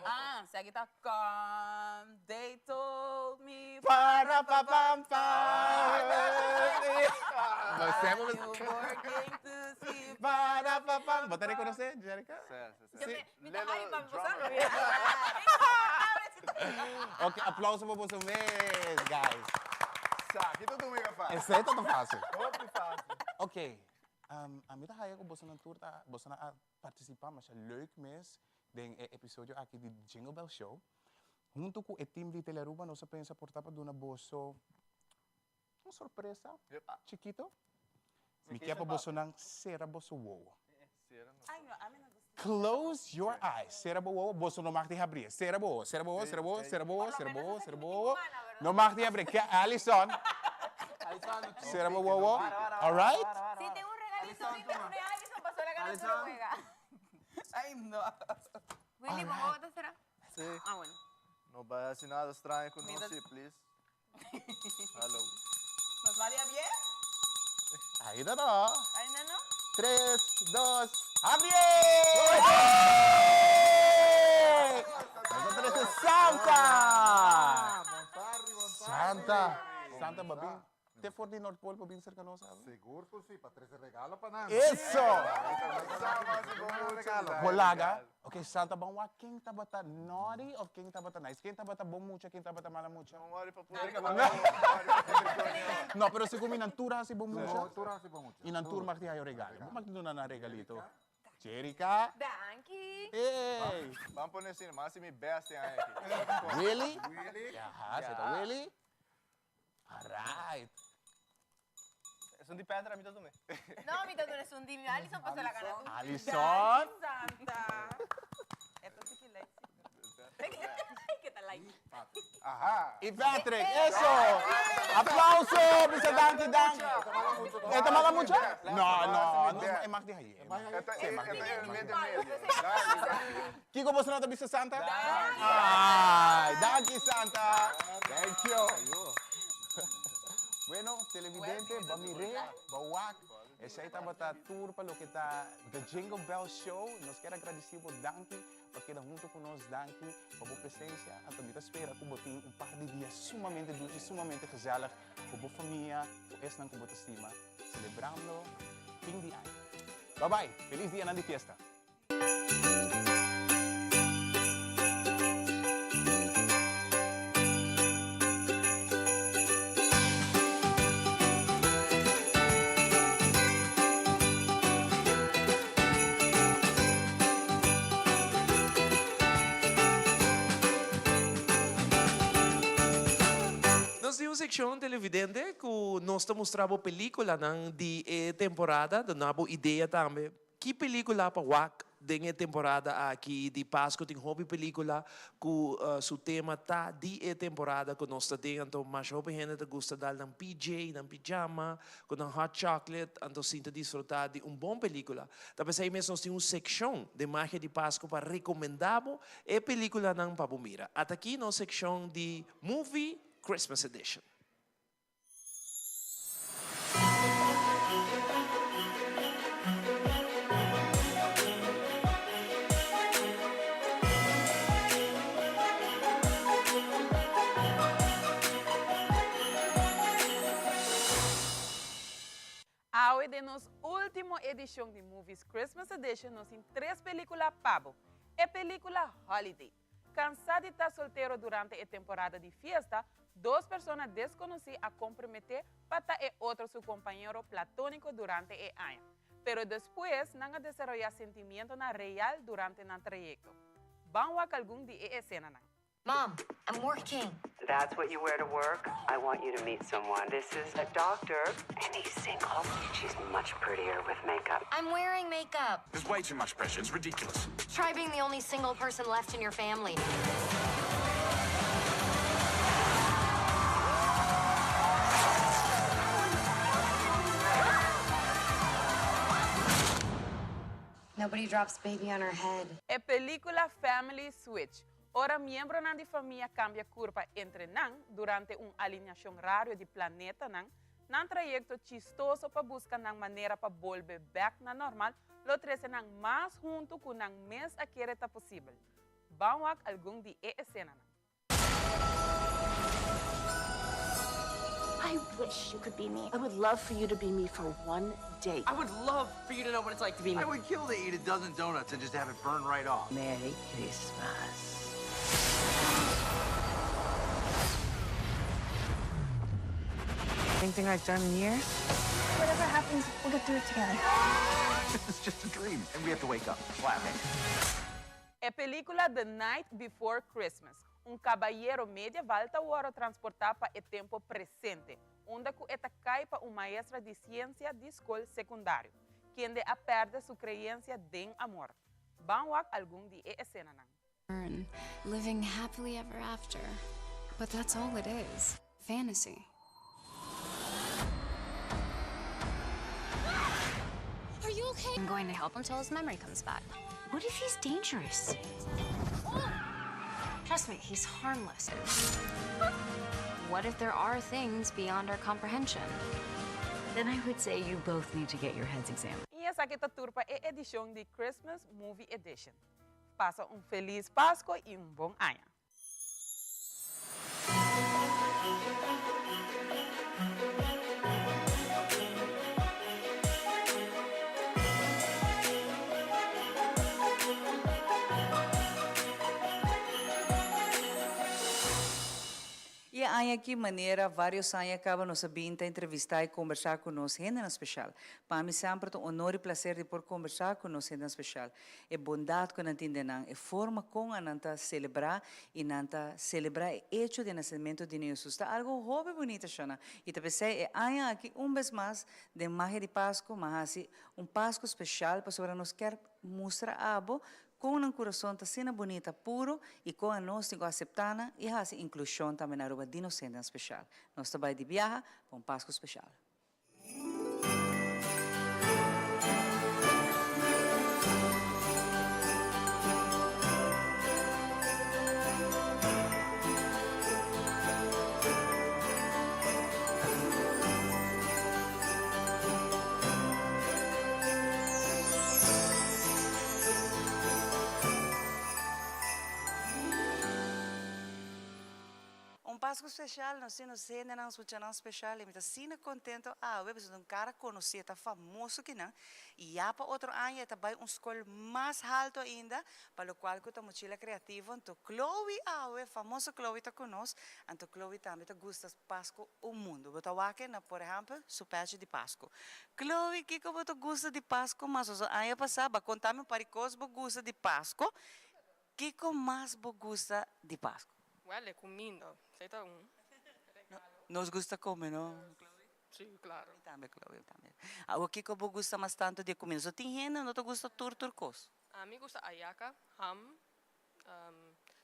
Ah, si aki ta come, they told me. Para pa pam pam. Bo You working to see. Para pa pam. Bo ta rekonosé, Jerica? Sí, sí, sí. Mi ta hari pa mi bosa. Ok, aplauso pa boso mes, guys. Sa, ki ta tu mega fácil. Esei ta ta fácil. Hopi fácil. Ok, ami ta haya ku bosonan tur ta, bosonan a partisipá masha leuk mes den e episodio aki di Jingle Bell Show. Huntu ku e team di Telearuba nos a pensa por ta pa duna boso un sorpresa chikito. Mi ke pa bosonan sera boso wowo. Ay, no, ami no gusta. Close your eyes. Sera bo wowo. Boso no mag di habri. Sera bo wowo, sera bo wowo, sera bo wowo, sera bo wowo, sera bo wowo, sera bo wowo. No mag di habri. Ke Alison. Sera bo wowo. All right? Si tengo un regalito, si te une Alison, pasó la gana solo juega. Ay, no. Willy, ¿cómo te será? Sí. Ah, bueno. No bai hasi nada straño ku nos, sí, please. Hallo. Nos va dia bien? Ainda no. Ainda no? Tres, dos, habri! Nos a trece Santa! Santa! Santa, bo bin te for di Noordpool bo bin cerca nos awe? Sigur cu si, pa trece regalo pa nan. Eso! Bo laga? Ok, Santa, ban wak ken tabata naughty of ken tabata nice. Ken tabata bon mucha, ken tabata mala mucha. No worry pa No, pero segun mi nan tur a hasi bon mucha. No, tur a hasi bon mucha. Y nan tur mag di hayo regalo. Bo mag di duna nan regalito. Jerica. Danki. Hey. Ban pone asina, mi a hasi mi best e aña aki. Willy. Willy. Aha, se ta Willy. Alright. Esun di Petra mi ta tuma. No, mi ta duna esun di mi Alison paso la gana tu. Alison. Santa. Esto sí que like. Que ta like. Aha. Y Patrick, eso. Aplauso, bisa danki, danki. E ta mala mucha? No, no, no, e mag di haye. E E mag di haye. medio medio. Kiko boso no ta bisa Santa? Ay, danki Santa. Thank you. Bueno, televidente, ba mir'é, ba wak. Esei tabata tur pa loke ta The Jingle Bell Show. Nos kier a gradisí bo danki pa keda hunto ku nos. Danki pa bo presensia. Anto mi ta spera ku bo tin un par di dia sumamente dushi, sumamente gezellig ku bo famia, ku esnan ku bo ta stima, selebrando fin di aña. Bye bye. Felis dianan di fiesta. Nos tin un seccion televidente cu nos ta mustra bo peliculanan di e temporada, duna bo idea tambe Ki pelicula pa wak? Den e temporada aki di Pasco tin hopi pelicula cu su tema ta di e temporada cu nos ta den. Anto masha hopi hende ta gusta dal nan PJ, nan pijama, cu nan hot chocolate, anto sinta disfruta di un bon pelicula. Ta pesey mes nos tin un seccion den Magia di Pasco pa recomenda bo e peliculanan pa bo mira. Ata aki nos seccion di Movie Christmas Edition. Awe den nos ultimo edicion di Movies Christmas Edition nos tin tres pelicula pa bo. E pelicula Holiday. Cansá di ta soltero durante e temporada di fiesta, dos persona desconocí a comprometé pa ta e otro su compañero platónico durante e aña. Pero despues nan a desaroyá sentimientonan real durante nan trayecto. Ban wak algun di e escenanan. Mom, I'm working. That's what you wear to work? I want you to meet someone. This is a doctor, and he's single. She's much prettier with makeup. I'm wearing makeup. There's way too much pressure. It's ridiculous. Try being the only single person left in your family. Nobody drops baby on her head. E película Family Switch, Ora miembronan di famia cambia curpa entre nan durante un alineacion raro di planetanan, nan trayecto chistoso pa busca nan manera pa bolbe bek na normal lo trece nan mas hunto cu nan mes a kere ta posibel. Ban wak algun di e escenanan. I wish you could be me. I would love for you to be me for one day. I would love for you to know what it's like to be me. I would kill to eat a dozen donuts and just have it burn right off. Merry Christmas. Anything I've done in years? Whatever happens, we'll get through it together. It's just a dream, and we have to wake up laughing. E pelicula The Night Before Christmas, un cabayero medieval ta worde transporta pa e tempo presente, unda cu e ta cay pa un maestra di ciencia di scol secundario, kende a perde su creencia den amor. Ban wak algun di e escenanan. Living happily ever after. But that's all it is. Fantasy. Are you okay? I'm going to help him till his memory comes back. What if he's dangerous? Trust me, he's harmless. What if there are things beyond our comprehension? Then I would say you both need to get your heads examined. Y esaki ta tur pa e edicion di Christmas Movie Edition. Pasa un feliz Pasco y un bon aña. E aña aki manera varios aña caba nos a bin ta entrevista y combersa cu nos hendenan special. Pa mi semper ta un honor y placer di por combersa cu nos hendenan special. E bondad cu nan tin den nan, e forma con a nan ta celebra y nan ta celebra e hecho di e nacemento di Niño Jesus ta algo hopi bunita shona. Y ta pesey e aña aki un bes mas den Magia di Pasco m'a haci un Pasco special pasobra nos kier mustra abo Kon nan kurason ta asina bunita, puro, i kon anos tin ku aseptá nan i hasi inklushon tambe na Aruba di nos hendenan speshal. Nos ta bai di biaha pa un Pasku speshal. Un Pasku speshal, nos tin nos hendenan, nos muchanan speshal i mi ta asina kontento awe pasobra un kara konosí, e ta famoso kinan i ya pa otro aña e ta bai un skol mas haltu ainda pa lokual ku ta Mochila Kreativo. Anto Chloe awe, famoso Chloe ta ku nos, anto Chloe tambe ta gusta Pasku un mundu. Bo ta wak na por ehèmpel su pèchi di Pasku. Chloe, kiko bo ta gusta di Pasku mas? Oso aña pasá bo a konta mi un par di kos bo gusta di Pasku. Kiko mas bo gusta di Pasku? Wèl, e kuminda. Esei ta un. Nos gusta kome, no, Chloe? Sí, klaro. Mi tambe, Chloe, mi tambe. Awor kiko bo gusta mas tantu di e kuminda? So tin hende no ta gusta tur tur kos. Ami gusta ayaca, ham,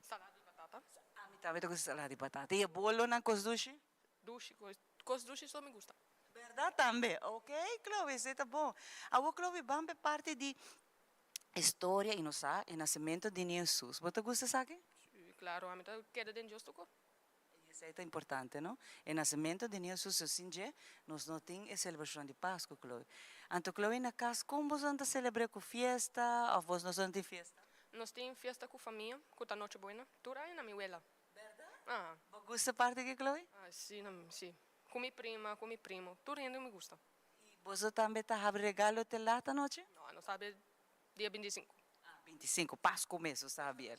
salada di batata. Ami tambe ta gusta salada di batata. Y e bolonan cos dushi? Dushi, cos dushi so mi gusta. Berdad tambe. Ok Chloe, esey ta bon. Awor Chloe, ban p'e parti di historia y nos sa e nacemento di Niño Jesus. Bo ta gusta esaki? Si, claro. Ami ta keda den Dios tocó. Y esey ta importante, no? E nacemento di Niño Jesus, so sin dje nos no tin e celebracion di Pascu, Chloe. Anto Chloe, na cas con boso ta celebre? Cu fiesta of boso no tin fiesta? Nos tin fiesta cu famia, cu ta Noche Buena. Tur aña na mi wela. Berdad? Ah. Bo gusta parti aki, Chloe? Ah, si, si. Cu mi prima, cu mi primo. Tur hende mi gusta. Y boso tambe ta habri regalo te laat anochi? No, nos ta habri dia binticinco. Ah, binticinco, Pascu mes nos ta habier.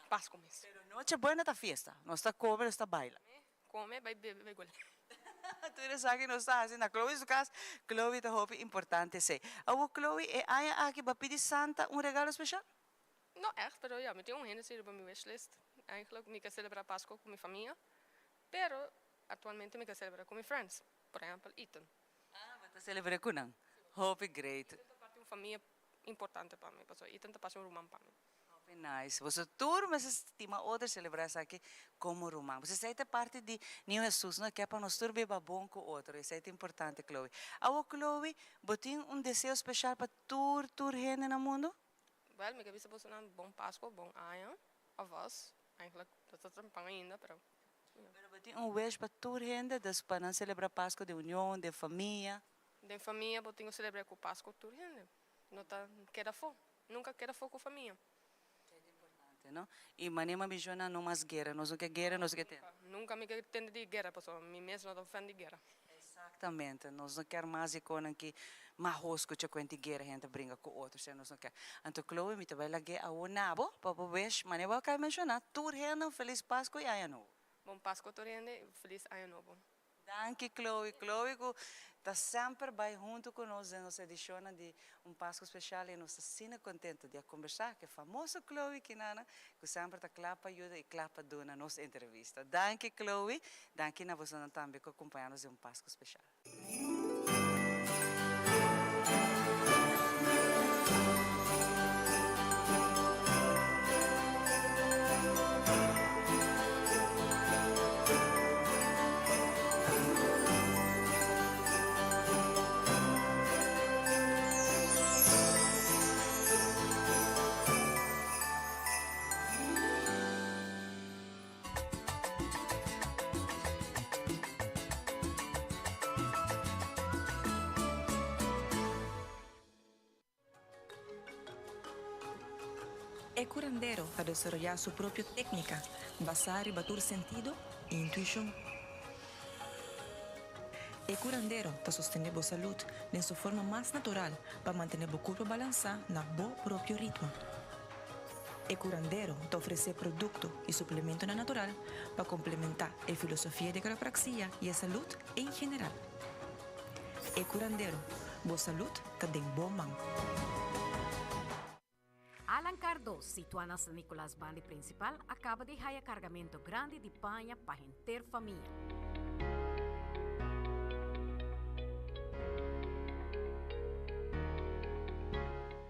Pascu mes. Pero Noche Buena ta fiesta. Nos ta come, nos ta baila. Come, bai bebe, bai gole. Tur esaki nos ta haci na Chloe su cas. Chloe ta hopi importante esey. Awor Chloe, e aña aki bo a pidi Santa un regalo special? No echt, pero ja, mi tin un hende si riba mi wishlist. Eigenlijk mi ke celebra Pasco cu mi famia, pero actualmente mi ke celebra cu mi friends, por ehempel Ethan. Ah, bo ta celebra cu nan. Hopi great. Ethan ta parti un famia importante pa mi, pasobra Ethan ta parti un ruman pa mi. Hopi nice. Boso tur mester stima otro y celebra esaki como ruman. Boso esey ta parti di Niño Jesus, no? E ke pa nos tur biba bon cu otro. Esey ta importante, Chloe. Awor Chloe, bo tin un deseo special pa tur tur hende na mundo? Wel, mi ke bisa bosonan bon Pasco, bon aña, alvast. Eigenlijk, dat ta trempan ainda, pero. Pero bo tin un wish pa tur hende, dus pa nan celebra Pasco den union, den famia? Den famia bo tin ku celebra ku Pasco tur hende. No ta keda afo, nunca keda afo ku famia. Esei ta importante, no? I manera mi a menciona, no mas guera, nos no ke guera, nos no ke tende. Nunca mi ke tende di guera, pasobra mi mes no ta un fan di guera. Exactamente, nos no kier mas di conan ki mahos cu chacuenti guera hende ta bringa cu otro, esei nos no kier. Anto Chloe mi ta bay lag'e awo na bo pa bo wish, manera bo a caba menciona, tur hende un feliz Pasco y Aña Nobo. Bon Pasco tur hende y feliz Aña Nobo. Danki Chloe, Chloe cu ta semper bay hunto cu nos den nos edicionnan di un Pasco Special y nos ta asina contento di a conversa cu e famoso Chloe Kinana cu semper ta cla pa yuda y cla pa duna nos entrevista. Danki Chloe, danki na bosonan tambe cu a compaña nos den un Pasco Special. E curandero ta desaroyá su propio técnica basá riba tur sentido i intuishon. E curandero ta sostené bo salud den su forma mas natural pa mantené bo curpa balansá na bo propio ritmo. E curandero ta ofresé producto i suplementonan natural pa complementá e filosofia di quiropraxia i e salud en general. E curandero, bo salud ta den bo man. Alan Cardoz, situa na San Nicolas bandi principal, a caba di haya cargamento grandi di paña pa henter famia.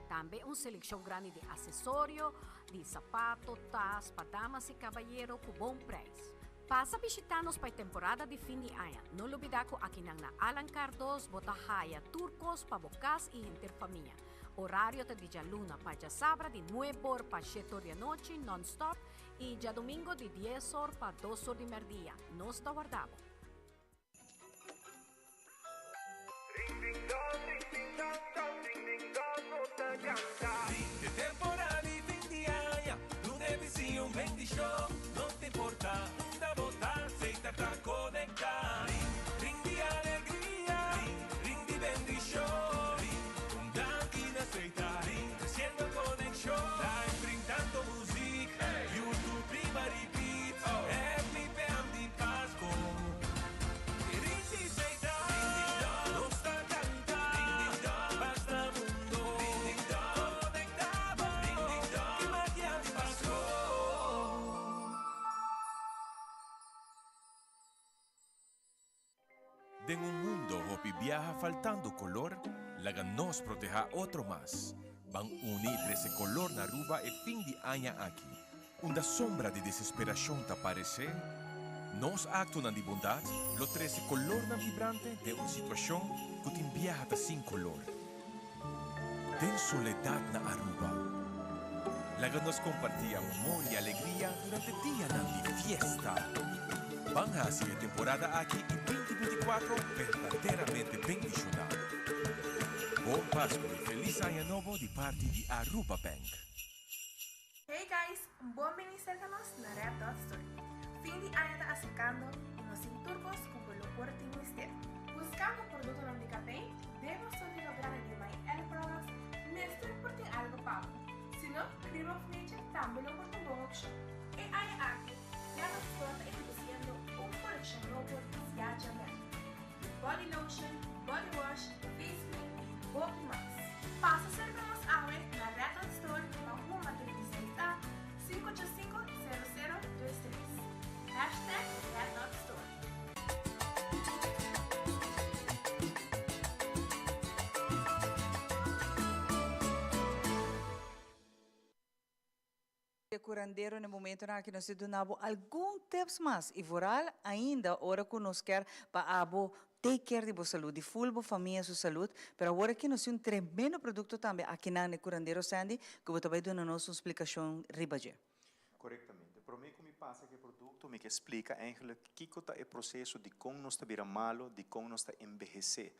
Tambe un seleccion grandi di accesorio, di sapato, tas pa damas y cabayero cu bon prijs. Pasa bishita nos pa e temporada di fin di aña. No lubida cu akinan na Alan Cardoz bo ta haya tur cos pa bo cas y henter famia. Orario ta di djaluna pa djasabra di nuebe or pa shete or di anochi non stop y djadomingo di dies or pa dos or di merdia. Nos ta warda bo. Di temporada di fin di aña, duna e bisiño un bendicion. No ta importa unda bo ta, Setar ta conecta. Ring, ring di alegria, ring, ring di bendicion. Ring, un danki na Setar, ring, treciendo conexion. Live ring tanto muziek, YouTube riba repeat. Happy PM di Pasco. Ring di Setar, nos ta canta. Basta mundo, conecta bo. Ki magia di Pasco. Den un mundo hopi biaha faltando color, laga nos proteha otro mas. Ban uni y trece color na Aruba e fin di aña aki. Unda sombra di desesperacion ta parece, nos actonan di bondad lo trece colornan vibrante den un situacion cu tin biaha ta sin color. Den soledad na Aruba. Laga nos comparti amor y alegria durante dianan di fiesta. Ban haci e temporada aki y 2024 berdaderamente bendiciona. Bon Pascu y Feliz Aña Nobo di parti di Aruba Bank. Hey guys, bon bini serka nos na Red Dot Store. Fin di aña ta aserkando i nos tin tur kos ku bo lo por tin mester. Buskando produktonan di kapei den nos surtido grandi di My El Products mester por tin algu pa bo. Si no, Cream of Nature tambe lo por ta un bon opshon. E aña aki, Red Dot Store ta introdusiendo un kolekshon nobo di Ziaja Mel. Body lotion, body wash, face cream y hopi mas. Pasa cerca nos awe na Red Dot Store pa huma 36 A 585 0023. Hashtag Red Dot Store. E curandero na e momentonan aki nos ta duna bo algun tips mas y vooral ainda ora cu nos kier pa abo take care di bo salud, di full bo famia su salud, pero awor aki nos tin un tremendo producto tambe akinan na e curandero Sandy cu bo ta bay duna nos un splicacion riba dje. Corectamente. Prome cu mi pasa cu e producto mi ke splica eigenlijk kico ta e proceso di con nos ta bira malo, di con nos ta enbehece.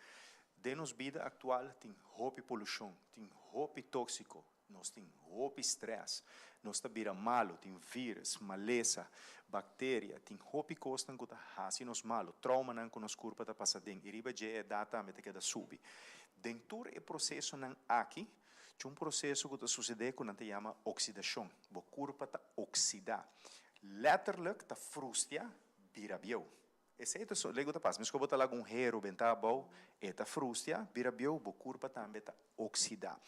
Den nos bida actual tin hopi polucion, tin hopi toxico, Nos tin hopi stress, nos ta bira malu, tin virus, malesa, bacteria, tin hopi cosnan cu ta haci nos malu, traumanan cu nos curpa ta pasa den y riba dje e edad tambe ta keda subi. Den tur e procesonan aki, tin un proceso cu ta sucede cu nan ta yama oxidacion. Bo curpa ta oxida. Letterlijk ta frustia bira bieu. Esei ta so lego ta pasa. Mesco bo ta laga un hero benta abou, e ta frustia, bira bieu, bo curpa tambe ta oxida.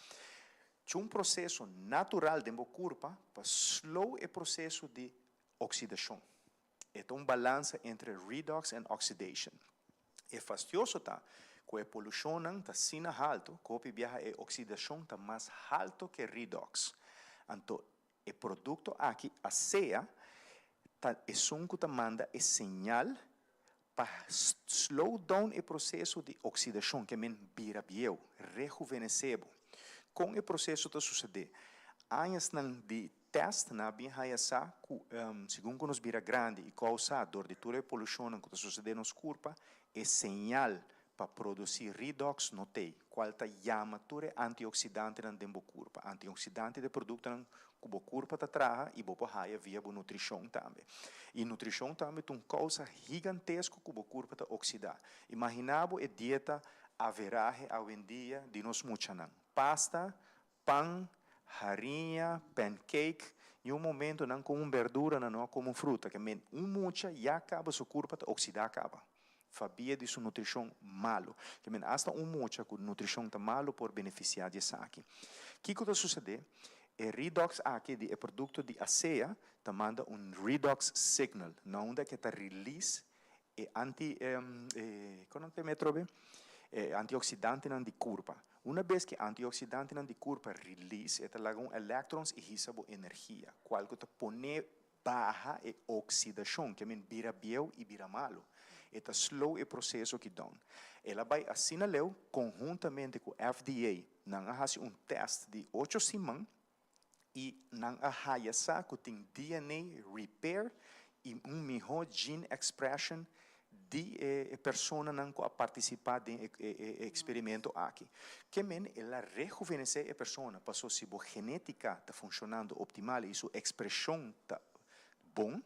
Cu un proceso natural den bo curpa pa slow e proceso di oxidacion. E ta un balansa entre redox en oxidation. E fastioso ta cu e polucionnan ta asina halto cu hopi biaha e oxidacion ta mas halto ke redox. Anto E produkto aki a sea ta esun ku ta manda e señal pa slow down e proseso di oksidashon, ke men bira bieu, rehuvenesé bo. Kon e proseso ta susedé? Añasnan di tèst nan a bin haya sa ku segun ku nos bira grandi i kousá dor di tur e polushonnan ku ta susedé nos kurpa, e señal Pa produci redox no t'ey, cual ta yama tur e antioxidantenan den bo curpa. Antioxidante ta e productonan cu bo curpa ta traha y bo por haya via bo nutricion tambe. Y nutricion tambe ta un causa gigantesco cu bo curpa ta oxida. Imagina bo e dieta averahe awendia di nos muchanan. Pasta, pan, hariña, pancake, y un momento nan come un berdura nan no a come un fruta. Ke men un mucha ya caba su curpa ta oxida caba. Fabia di su nutrishon malu. Ke men asta un mucha ku nutrishon ta malu por benefisiá di esaki. Kiko ta susedé? E redox aki di e produkto di asea ta manda un redox signal na unda ke ta release e anti e kon nan ta yama e atrobe? E antioksidantenan di kurpa. Una bes ke antioksidantenan di kurpa release e ta laga un electrons i hisa bo energia, kual ku ta pone Baha e oxidashon, ke men bira bieu i bira malu. E ta slow e proseso ki down. El a bai asina leu, konhuntamente ku FDA, nan a hasi un tèst di ocho siman i nan a haya sa ku tin DNA repair i un mihó gene expression di e personanan ku a partisipá den e eksperimento aki. Ke men el a rehuvenesé e persona, paso si bo genétika ta funshonando optimal i su ekspreshon ta bon,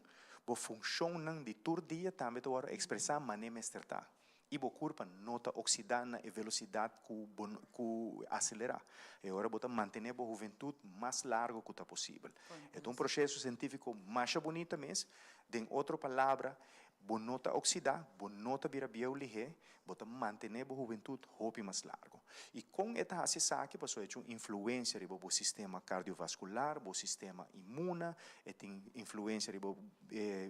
bo funshonnan di tur dia tambe ta wòrdu ekspresá manera mester ta i bo kurpa no ta oksidá na e velosidat ku bo ku aselerá. E ora bo ta mantené bo huventut mas largu ku ta posibel. E ta un proseso sientífiko masha bunita mes. Den otro palabra, Bo no ta oxidá, bo no ta bira bieu lihé, bo ta mantené bo hubentut hopi mas largu. I kon e ta hasi esaki? Pasobra e tin un influensia riba bo sistema kardiovaskular, bo sistema inmuna, e tin influensia riba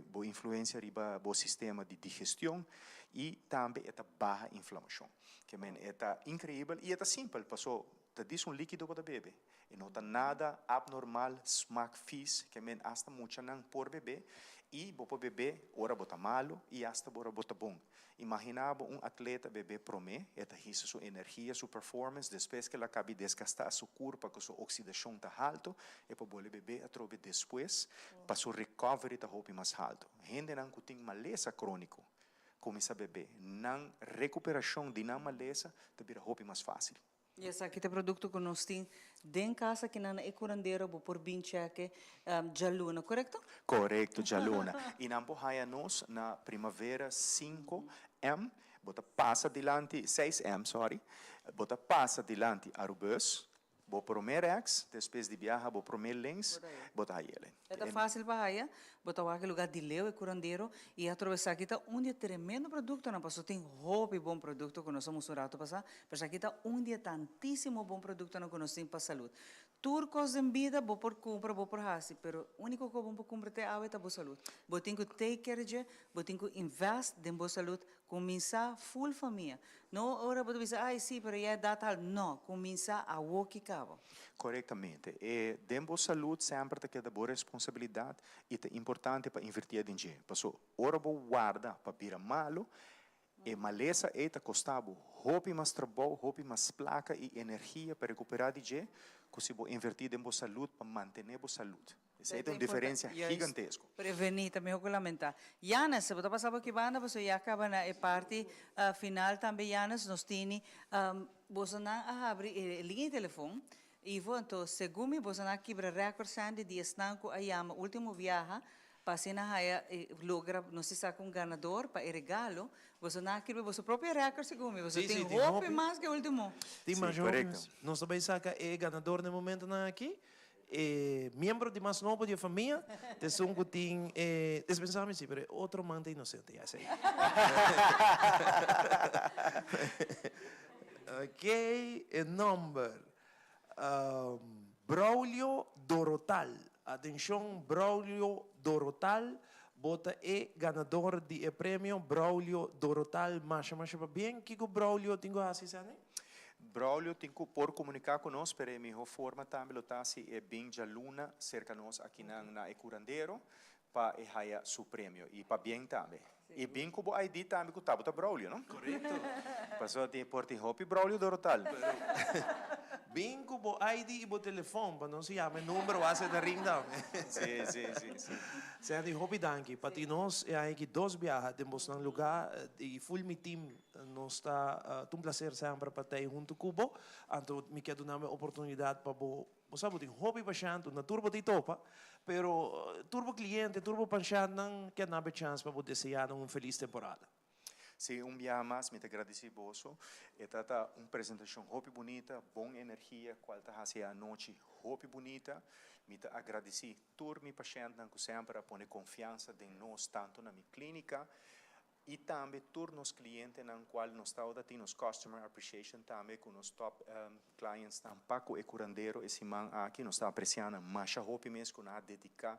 bo influensia riba bo sistema di digestion i tambe e ta baha inflamashon. Ke men e ta inkreibel i e ta simpel, paso. Ta dis un likido bo ta bebe. E no ta nada abnormal, smak vies, ke men hasta muchanan por bebe y bo por bebe ora bo ta malo y hasta ora bo ta bon. Imagina bo un atleta bebe prome, e ta hisa su energia, su performance, despues ke el a kabi desgasta su kurpa ku su oksidacion ta halto, e por bole bebe atrobe despues pa su recovery ta hopi mas halto. Hendenan ku tin malesa kroniko kuminsa bebe, nan recuperacion di nan malesa ta bira hopi mas facil. Y esaki ta e producto cu nos tin den cas aki nan na e curandero, bo por bin cheke djaluna, corecto? Corecto, djaluna. Y nan por haya nos na Primavera 5M, bo ta pasa dilanti, 6M, sorry, bo ta pasa dilanti Arubus, Bo promé rèks, despues di biaha bo promé links, bo ta hay'el. E ta fásil pa haya, bo ta wak e lugá di leu e kurandero i atrobe esaki ta un di e tremendo produktonan pasobra tin hopi bon produkto ku nos a mustra un rato pasá, pero esaki ta un di e tantísimo bon produktonan ku nos tin pa salud. Tur kos den bida bo por kumpra, bo por hasi, pero úniko kos bo por kumpra te awe ta bo salud. Bo tin ku take care dje, bo tin ku invest den bo salud Kuminsá ful famia. No ora bo ta bisa, ay sí, pero ya edat al. No, kuminsá awo ki kaba. Korektamente. E den bo salud semper ta keda bo responsabilidat i ta importante pa invertí den dje. Paso ora bo warda pa bira malu, e malesa ei ta kosta bo hopi mas trabou, hopi mas plaka i energia pa rekuperá di dje ku si bo invertí den bo salud pa mantené bo salud. Esei ta un diferencia gigantesco. Prevení ta mihó ku lamentá. Janes, bo ta pasa bo aki banda pasobra ya kaba na e parti final tambe Janes, nos tini bosonan a habri e liña di telefon, Ivo, anto segun mi bosonan a kibra rèkòrt Sandy di esnan ku a yama último biaha pa asina haya logra nos tin saka un ganador pa e regalo, bosonan a kibra boso propio rèkòrt segun mi, boso tin hopi mas ku e último. Tin mas hopi. Nos ta bai saka e ganador na e momentonan aki. E miembro di mas nobo di e famia ta esun ku tin e dispensá mi si, pero e otro man ta inosente, ya esei. Ok, e nòmber, Braulio Dorotal. Atenshon Braulio Dorotal, bo ta e ganador di e premio Braulio Dorotal. Masha masha pabien. Kiko Braulio tin ku hasi, Sandy? Braulio tin cu por comunica cu nos, pero e miho forma tambe lo ta si e bin djaluna cerca nos akinan na e curandero pa e haya su premio. Y pabien tambe. Y bin cu bo ID tambe cu ta bo ta Braulio, no? Corecto. Pasobra tin por tin hopi Braulio Dorotal. Bin cu bo ID y bo telefon pa nos yama e number o haci ta ring tambe. Si, si, si, si. Sandy, hopi danki pa tin nos e aña aki dos biaha den bosnan lugar y full mi team Nos ta ta un placer semper pa ta ei hunto cu bo. Anto mi kier duna bo e oportunidad pa bo, bo sa bo tin hopi pashent, unda tur bo ta topa, pero tur bo cliente, tur bo pashentnan kier duna bo e chance pa bo desea nan un feliz temporada. Si, un biaha mas mi ta gradici boso. E ta ta un presentacion hopi bunita, bon energia cual ta haci e anochi hopi bunita. Mi ta agradici tur mi pashentnan cu semper a pone confiansa den nos tanto na mi clinica, Y tambe tur nos clientenan cual nos tabata tin nos customer appreciation tambe cu nos top clients nan pa cu e curandero e siman aki nos ta aprecia nan masha hopi mes cu nan a dedica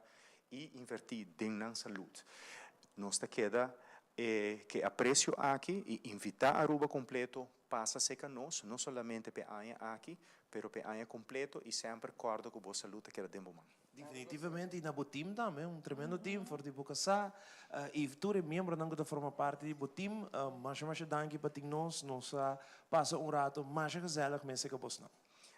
y inverti den nan salud. Nos ta keda e ke aprecio aki y invita Aruba completo pasa seca nos no solamente p'e aña aki pero p'e aña completo y semper corda cu bo salud ta keda den bo man. Definitivamente y na bo team tambe, un tremendo team for di bo casa y tur e miembronan cu ta forma parti di bo team, masha masha danki pa tin nos, nos a pasa un rato masha gezellig mester cu bosnan.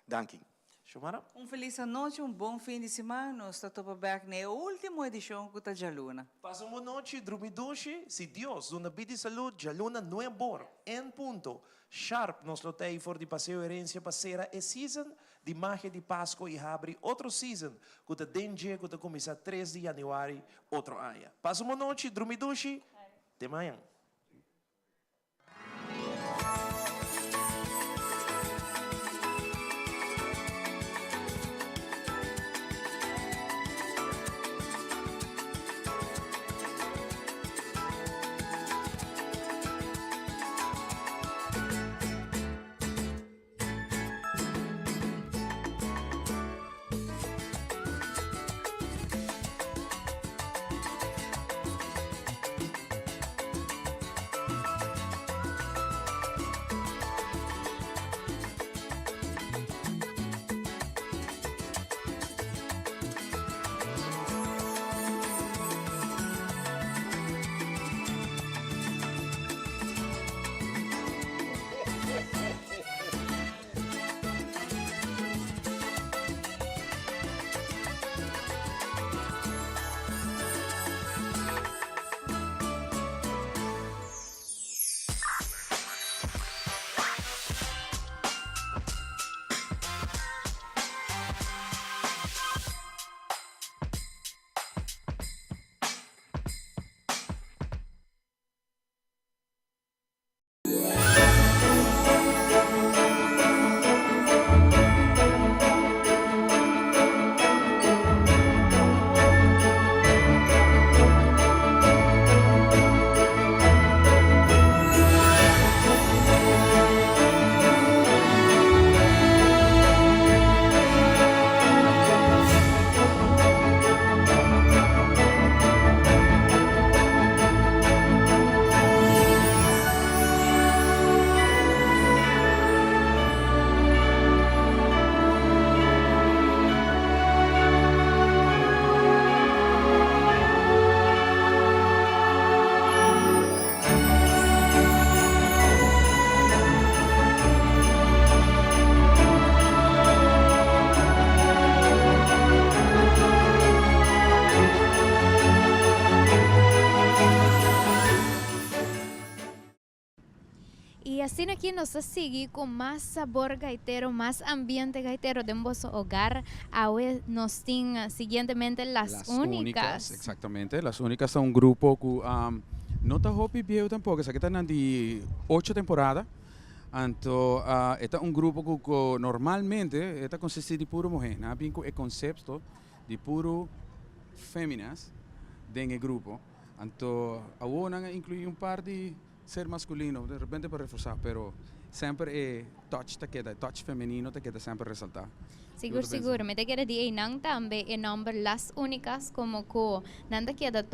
Danki. Xiomara. Un feliz anochi, un bon fin di siman, nos ta topa bek na e ultimo edicion cu ta djaluna. Pasa un bon nochi, drumi dushi, si Dios duna bida y salud, djaluna nuebor en punto, sharp nos lo ta ey for di Paseo Herencia pa cera e season di magia di Pasco y habri otro season cu ta den dje cu ta cuminsa tres di januari otro aña. Pasa un bon nochi, drumi dushi, te mañan. Asina aki nos ta sigui cu mas sabor gaitero, mas ambiente gaitero den boso hogar. Awe nos tin siguientemente Las Las Únicas. Únicas, exactamente. Las Únicas ta un grupo cu no ta hopi bieu tampoco, esaki ta nan di ocho temporada. Anto e ta un grupo cu normalmente e ta consisti di puro muhe. Nan a bin cu e concepto di puro feminas den e grupo. Anto awor nan a inclui un par di ser masculino, de repente pa reforsa, pero semper e touch ta keda, e touch femenino ta keda semper resalta. Sigur, sigur. Mi ta kere di einan tambe e nomber Las Únicas como cu nan ta keda top.